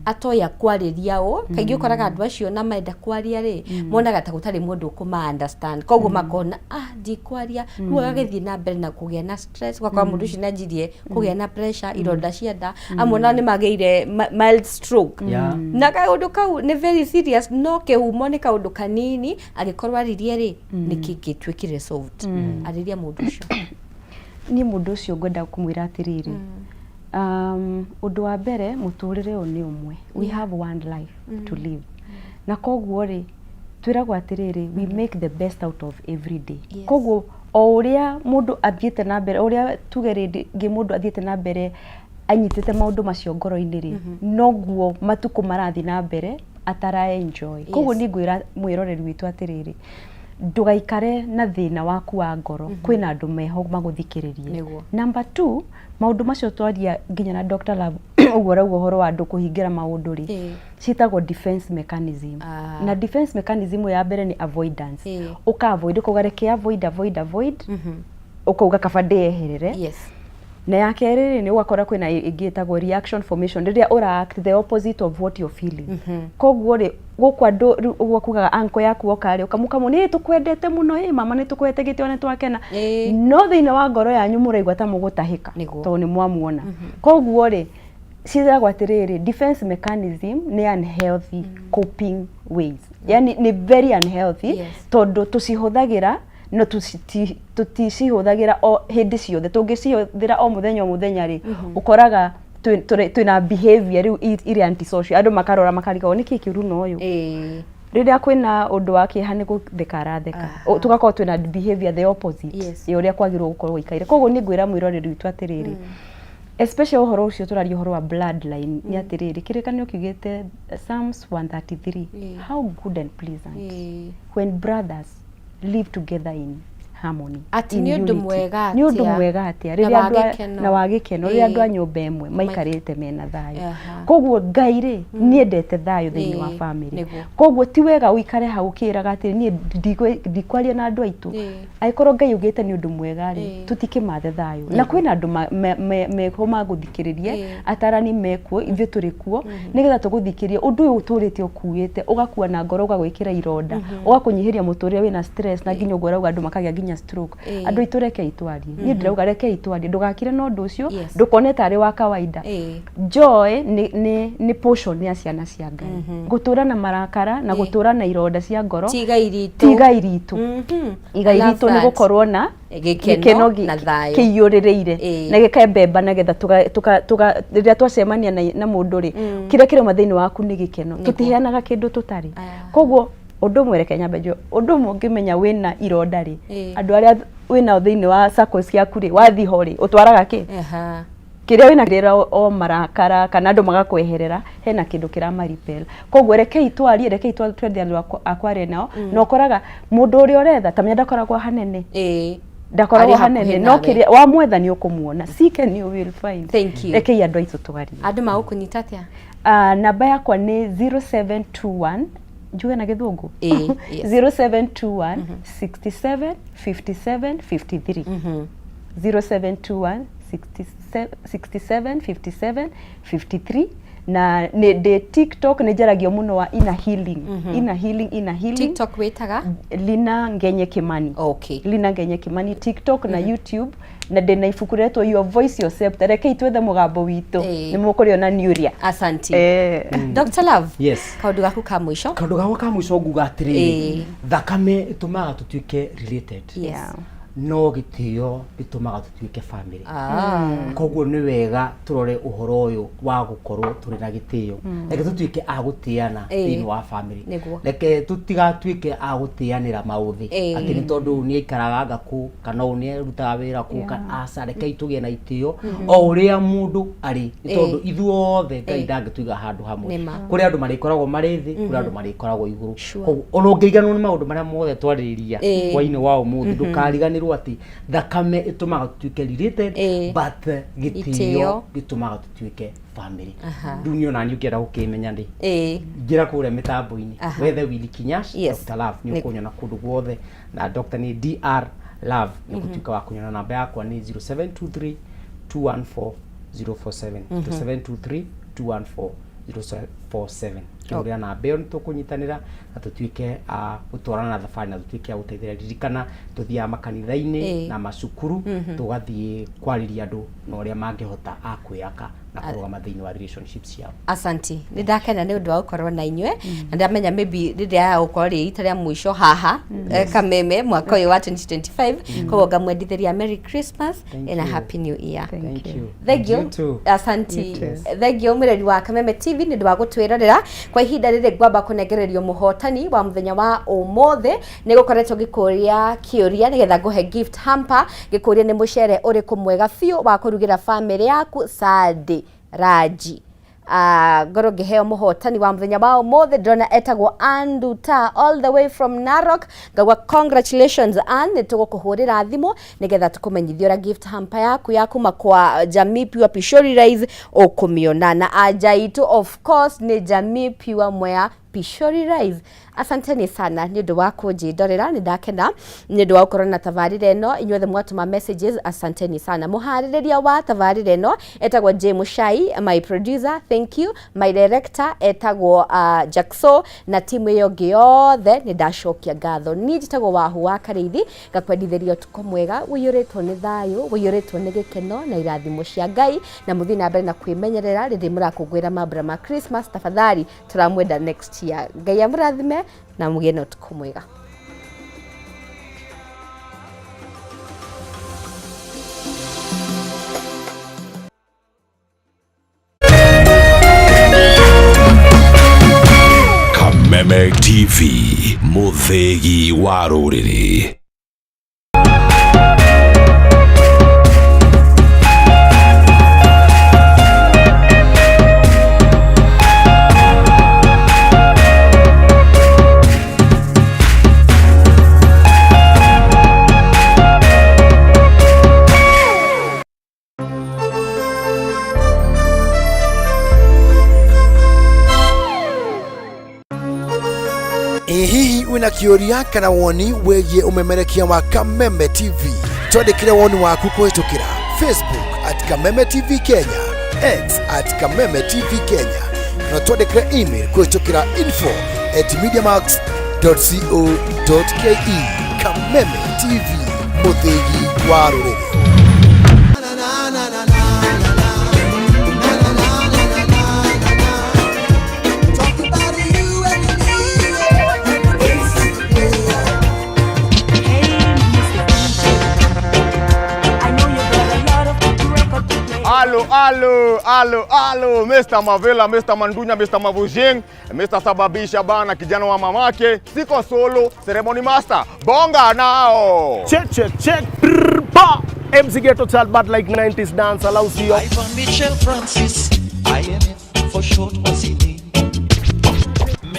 atoĩ akwarĩria ũ. Kaingĩ ũkoraga andũ acio na menda kwaria rĩ, monaga ta gũtarĩ mũndũ ũkũma understand, koguo makona ndikwaria. Rĩu agagĩthiĩ na mbere na kũgĩa na stress, ũgakora mũndũ ũcio nĩanjirie kũgĩa na pressure, ironda cia nda, amwe nao nĩ magĩire mild stroke. Na kaũndũ kau nĩ very serious, no kĩhumo nĩ kaũndũ kanini, angĩkorwo aririe rĩ, nĩ kĩngĩtuĩkire solved. Arĩria mũndũ ũcio. Niĩ mũndũ ũcio ngwenda kũmwĩra atĩrĩrĩ, ũndũ wa mbere, mũtũrĩre ũyũ nĩ ũmwe. We have one life to live, na koguo rĩ, twĩragwo atĩrĩrĩ, we make the best out of every day. Koguo o ũrĩa mũndũ athiĩte na mbere, o ũrĩa tuge rĩngĩ mũndũ athiĩte na mbere anyitĩte maũndũ macio ngoro-inĩ rĩ, noguo matukũ marathiĩ na mbere atara enjoy. Koguo niĩ ngwĩra mwĩroreri witũ atĩrĩrĩ, ndũgaikare na thĩna waku wa ngoro, kwĩna andũ meho magũthikĩrĩrie. Number two, maũndũ macio twaria nginya na Dr. Love ũguo arauga ũhoro wa andũ kũhingĩra maũndũ rĩ, ciĩtagwo defense mechanism. Na defense mechanism ya mbere nĩ avoidance. Ũka avoid, ũkauga reke avoid, avoid, avoid, ũkauga kaba ndĩyeherere. Na ya kerĩ rĩ, nĩ ũgakora kwĩna ĩngĩ ĩtagwo reaction formation, rĩrĩa ũra act the opposite of what you're feeling. Koguo rĩ, gũkũ andũ rĩu ũguo kugaga anko yaku oka rĩ, ũkamũkamũ nĩ tũkwendete mũno, ĩ mama, nĩ tũkwete gĩtĩo, nĩ twakena, no thĩinĩ wa ngoro yanyu mũraigua ta mũgũtahĩka tondũ nĩ mwamuona. Koguo rĩ, ciĩragwo atĩrĩrĩ, defense mechanism nĩ unhealthy coping ways, yani nĩ very unhealthy, tondũ tũcihũthagĩra, no tũticihũthagĩra o hĩndĩ ciothe. Tũngĩcihũthĩra o mũthenya o mũthenya rĩ, ũkoraga twĩna behavior rĩu irĩ antisocial. Andũ makarora makarigwo nĩkĩ kĩũru na ũyũ. Rĩrĩa kwĩna ũndũ wa kĩeha nĩ gũtheka aratheka. Tũgakorwo twĩna behavior the opposite ya ũrĩa kwagĩrĩirwo gũkorwo gũikaire. Koguo nĩ ngwĩra mwĩroreri witũ atĩrĩrĩ, especially ũhoro ũcio tũraria ũhoro wa bloodline, nĩ atĩrĩrĩ, kĩrĩkanĩro kiugĩte Psalms 133, how good and pleasant when brothers live together in harmony. Atĩ nĩ ũndũ mwega. Nĩ ũndũ mwega atĩa Na rĩrĩa wa andũ gĩkeno. Na wa gĩkeno, rĩrĩa andũ a nyũmba ĩmwe maikarĩte mena thayũ. Koguo Ngai rĩ, nĩendete thayũ thĩinĩ wa family. Koguo ti wega ũikare hau ũkĩĩraga atĩ niĩ ndikwaria na andũ aitũ. Angĩkorwo Ngai augĩte nĩ ũndũ mwega rĩ, tũtikĩmathe thayũ, na kwĩna andũ meho magũthikĩrĩrie. Atarani mekuo, ithuĩ tũrĩ kuo nĩgetha tũgũthikĩrie. Ũndũ ũyũ ũtũrĩte ũkuĩte, ũgakua na ngoro, ũgagwĩkĩra ironda, ũgakũnyihĩria mũtũrĩre, wĩna stress, na nginya ũguo ũrauga andũ makagĩa nginya nginya stroke. Ĩĩ. Andũ aitũ rekei twarie. Niĩ ndĩrauga rekei twarie, ndũgakire na ũndũ ũcio, Yes. ndũkone tarĩ wa kawaida. Ĩĩ. Joy nĩ portion ya ciana cia Ngai. Gũtũra na marakara na Ĩĩ. gũtũra na ironda cia ngoro Ti igai ritũ. ti igai ritũ. Mhm. Igai I love ritũ nĩ that. gũkorwo na Gĩkeno na thayũ. kĩiyũrĩrĩire Ĩĩ. na gĩkembemba na getha rĩrĩa twacemania na mũndũ rĩ, kĩrĩa kĩrauma thĩinĩ waku nĩ gĩkeno. Tũtiheanaga kĩndũ tũtarĩ. Koguo ũndũ ũmwe, reke nyambe njuge ũndũ ũmwe, ũngĩmenya wĩna ironda rĩ, Ĩĩ. andũ arĩa wĩnao thĩinĩ wa circles ciaku rĩ, wathiĩ ho rĩ, ũtwaraga kĩ Aha. kĩrĩa wĩna rĩra o marakara kana andũ magakweherera, hena kĩndũ kĩramaripel. Koguo rekei twarie, rekei twethe andũ a kwaria nao. Na ũkoraga mũndũ ũrĩa ũretha tamenya ndakoragwo hanene, Ĩĩ. ndakoragwo Arĩ hakuhĩ hanene, no nawe. kĩrĩa wamwetha nĩ ũkũmuona. Seek and you will find. Thank you. Rekei andũ aitũ twarie. Andũ magũkũnyita atĩa? Namba yakwa nĩ 0721, njuge na gĩthũngũ? Ĩĩ, yes. 0721 67 57 53, 0721 67 57 53. Na nĩ ndĩ TikTok, nĩ njaragio mũno wa inner healing, inner healing, inner healing. TikTok wĩtaga? Lina Ngenye Kimani. Okay. Lina Ngenye Kimani TikTok na YouTube. Na ndĩ na ibuku rĩretwo Your Voice Your Scepter, rekei twethe mũgambo witũ. Ĩĩ. Nĩ mũkũrĩona Niuria. Asanti. Eh. Dr. Love. Yes. Kaũndũ gaku ka mũico. Kaũndũ gakwa ka mũico nguga atĩrĩrĩ, Ĩĩ. thakame ĩtũmaga tũtuĩke related, Yes. no gĩtĩo gĩtũmaga tũtuĩke family. Ah. Koguo nĩ wega tũrore ũhoro ũyũ wa gũkorwo tũrĩ na gĩtĩo. Reke tũtuĩke a gũtĩana Ĩĩ. thĩinĩ wa family. Nĩguo. Reke tũtigatuĩke a gũtĩanĩra maũthĩ, Ĩĩ. atĩ nĩ tondũ ũyũ nĩ aikaraga anga kũ kana ũyũ nĩ arutaga wĩra kũ kana aca. Rekei tũgĩe na itĩo o ũrĩa mũndũ arĩ, nĩ tondũ ithuothe Ngai Ĩĩ. ndangĩtũiga handũ hamwe. Nĩma. Kũrĩ andũ marĩkoragwo marĩ thĩ, kũrĩ andũ marĩkoragwo igũrũ. Sure. Koguo ona ũngĩriganĩrwo nĩ maũndũ marĩa mothe twarĩrĩria Ĩĩ. hwainĩ wa ũmũthĩ, ndũkariganĩrwo atĩ thakame ĩtũmaga tũtuĩke related, Ĩĩ. but Itĩo. gĩtĩo gĩtũmaga tũtuĩke family. Aha. Rĩu niĩ ona niĩ ũngĩenda gũkĩmenya rĩ, Ĩĩ. ingĩra kũrĩa mĩtambo-inĩ, Aha. wethe Willy Kinyash, Yes. Dr. Love, nĩ ũkũnyona kũndũ guothe, na Dr. nĩ Dr Love, nĩ ũgũtuĩka wa kũnyona. Namba yakwa nĩ 0723 214 047, 0723 214 047. Kĩhũrĩra namba ĩyo, nĩ tũkũnyitanĩra na tũtuĩke a gũtwarana na thabarĩ na tũtuĩke a gũteithĩrĩria. Ririkana tũthiaga makanitha-inĩ na macukuru, tũgathiĩ kwarĩria andũ na ũrĩa mangĩhota a kwĩyaka na kũrũgama thĩinĩ wa relationships ciao. Asanti, nĩ ndakena nĩ ũndũ wa gũkorwo na inyuĩ, na ndamenya maybe rĩrĩa ya gũkorwo rĩ rita rĩa mũico haha Kameme mwaka ũyũ wa 2025, koguo ngamwendithĩria Merry Christmas Thank and a you. Happy New Year. Thank you. Thank you. You too. Asanti. Thank you mwĩrori wa Kameme TV nĩ ũndũ wa gũtwĩrorera kwa ihinda rĩrĩ. Ngwamba kũnengererio mũhotani wa mũthenya wa ũmũthĩ. Nĩ gũkoretwo ngĩkũria kĩũria nĩgetha ngũhe gift hamper, ngĩkũria nĩ mũcere ũrĩkũ mwega biũ wa kũrugĩra famĩlĩ yaku Sunday ranji. Ngorwo ngĩheo mũhotani wa mũthenya wa ũmũthĩ, ndĩrona etagwo Anduta all the way from Narok. Ngauga congratulations Ann, nĩ tũgũkũhũrĩra thimũ nĩgetha tũkũmenyithie ũrĩa gift hamper yaku ya kuma kwa Jamii Pure Pishori Rice ũkũmĩona, na anja itũ of course nĩ Jamii Pure Mwea Pishori Rice. Asanteni sana nĩ ũndũ wa kũnjĩndorera, nĩ ndakena nĩ ũndũ wa gũkorwo na tabarĩra ĩno. Inyuothe mwatũma messages, asanteni sana. Mũharĩrĩria wa tabarĩra ĩno etagwo J Mushai, my producer, thank you. My director etagwo Jackso, na timu ĩyo ĩngĩ yothe nĩ ndacokia ngatho. Niĩ njĩtagwo Wahu wa Karĩithi, ngakwendithĩria ũtukũ mwega ũiyũrĩtwo nĩ thayũ, ũiyũrĩtwo nĩ gĩkeno na irathimo cia Ngai, na mũthiĩ na mbere na kwĩmenyerera rĩrĩ mũrakũngũĩra mambura ma Christmas. Tafadhali, tũramwenda next year. Ngai amũrathime na mũgĩe na ũtukũ mwega. Kameme TV, mũthĩgi wa rũrĩrĩ. Ĩ hihi wĩna kĩũria kana woni wĩgiĩ ũmemerekia wa Kameme TV? Twandĩkĩre woni waku kũhĩtũkĩra Facebook @KamemeTV Kenya, X @KamemeTV Kenya, kana twandĩkĩre email kũhĩtũkĩra info@mediamax.co.ke. Kameme TV. Mũthĩgi wa rũrĩrĩ. Alo, alo, alo, alo, Mr. Mavela, Mr. Mandunya, Mr. Mavujing, Mr. Sababisha bana, kijana wa mamake, siko solo, ceremony master, bonga nao. Check, check, check. Brr, ba. MC Ghetto Child, but like 90s dance, allows you. Ivan Mitchell Francis, IMF for short was he name.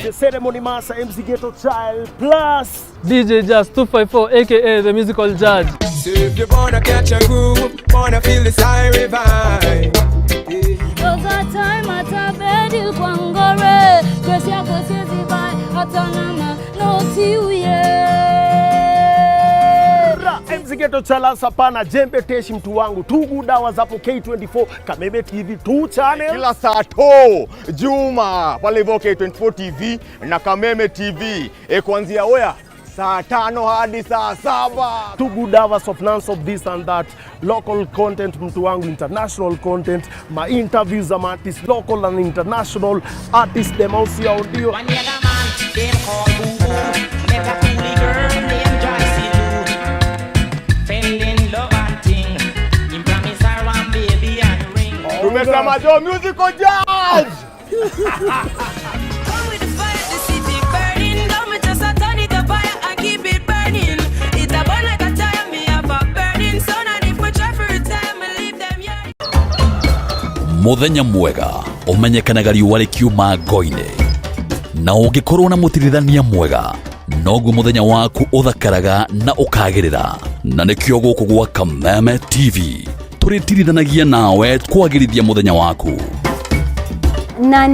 The ceremony master, MC Ghetto Child, plus DJ Jazz 254 aka the musical judge. So if you wanna catch a groove, wanna feel this high revive. Cause a time at a bed you kwangore Grace yako siezi vai hata nama no tiuye. Ra, MC Ghetto Child sapana jembe teshi mtu wangu tugu dawa zapo K24 Kameme TV 2 channel Kila saa to Juma pale hivyo K24 TV na Kameme TV kuanzia oya saa 5 hadi saa 7. Two good hours of nonstop this and that local content mtu wangu international content ma interviews za artists local and international artists dem au si au ndio. Tumesema jo musical judge. Muthenya mwega umenyekanaga riũa rĩkiuma ngo-inĩ, na ũngĩkorwo na mũtirithania mwega noguo mũthenya waku ũthakaraga na ũkagĩrĩra. Na nĩkĩo gũkũ gwa Kameme TV tũrĩtirithanagia nawe kwagĩrithia mũthenya waku. Na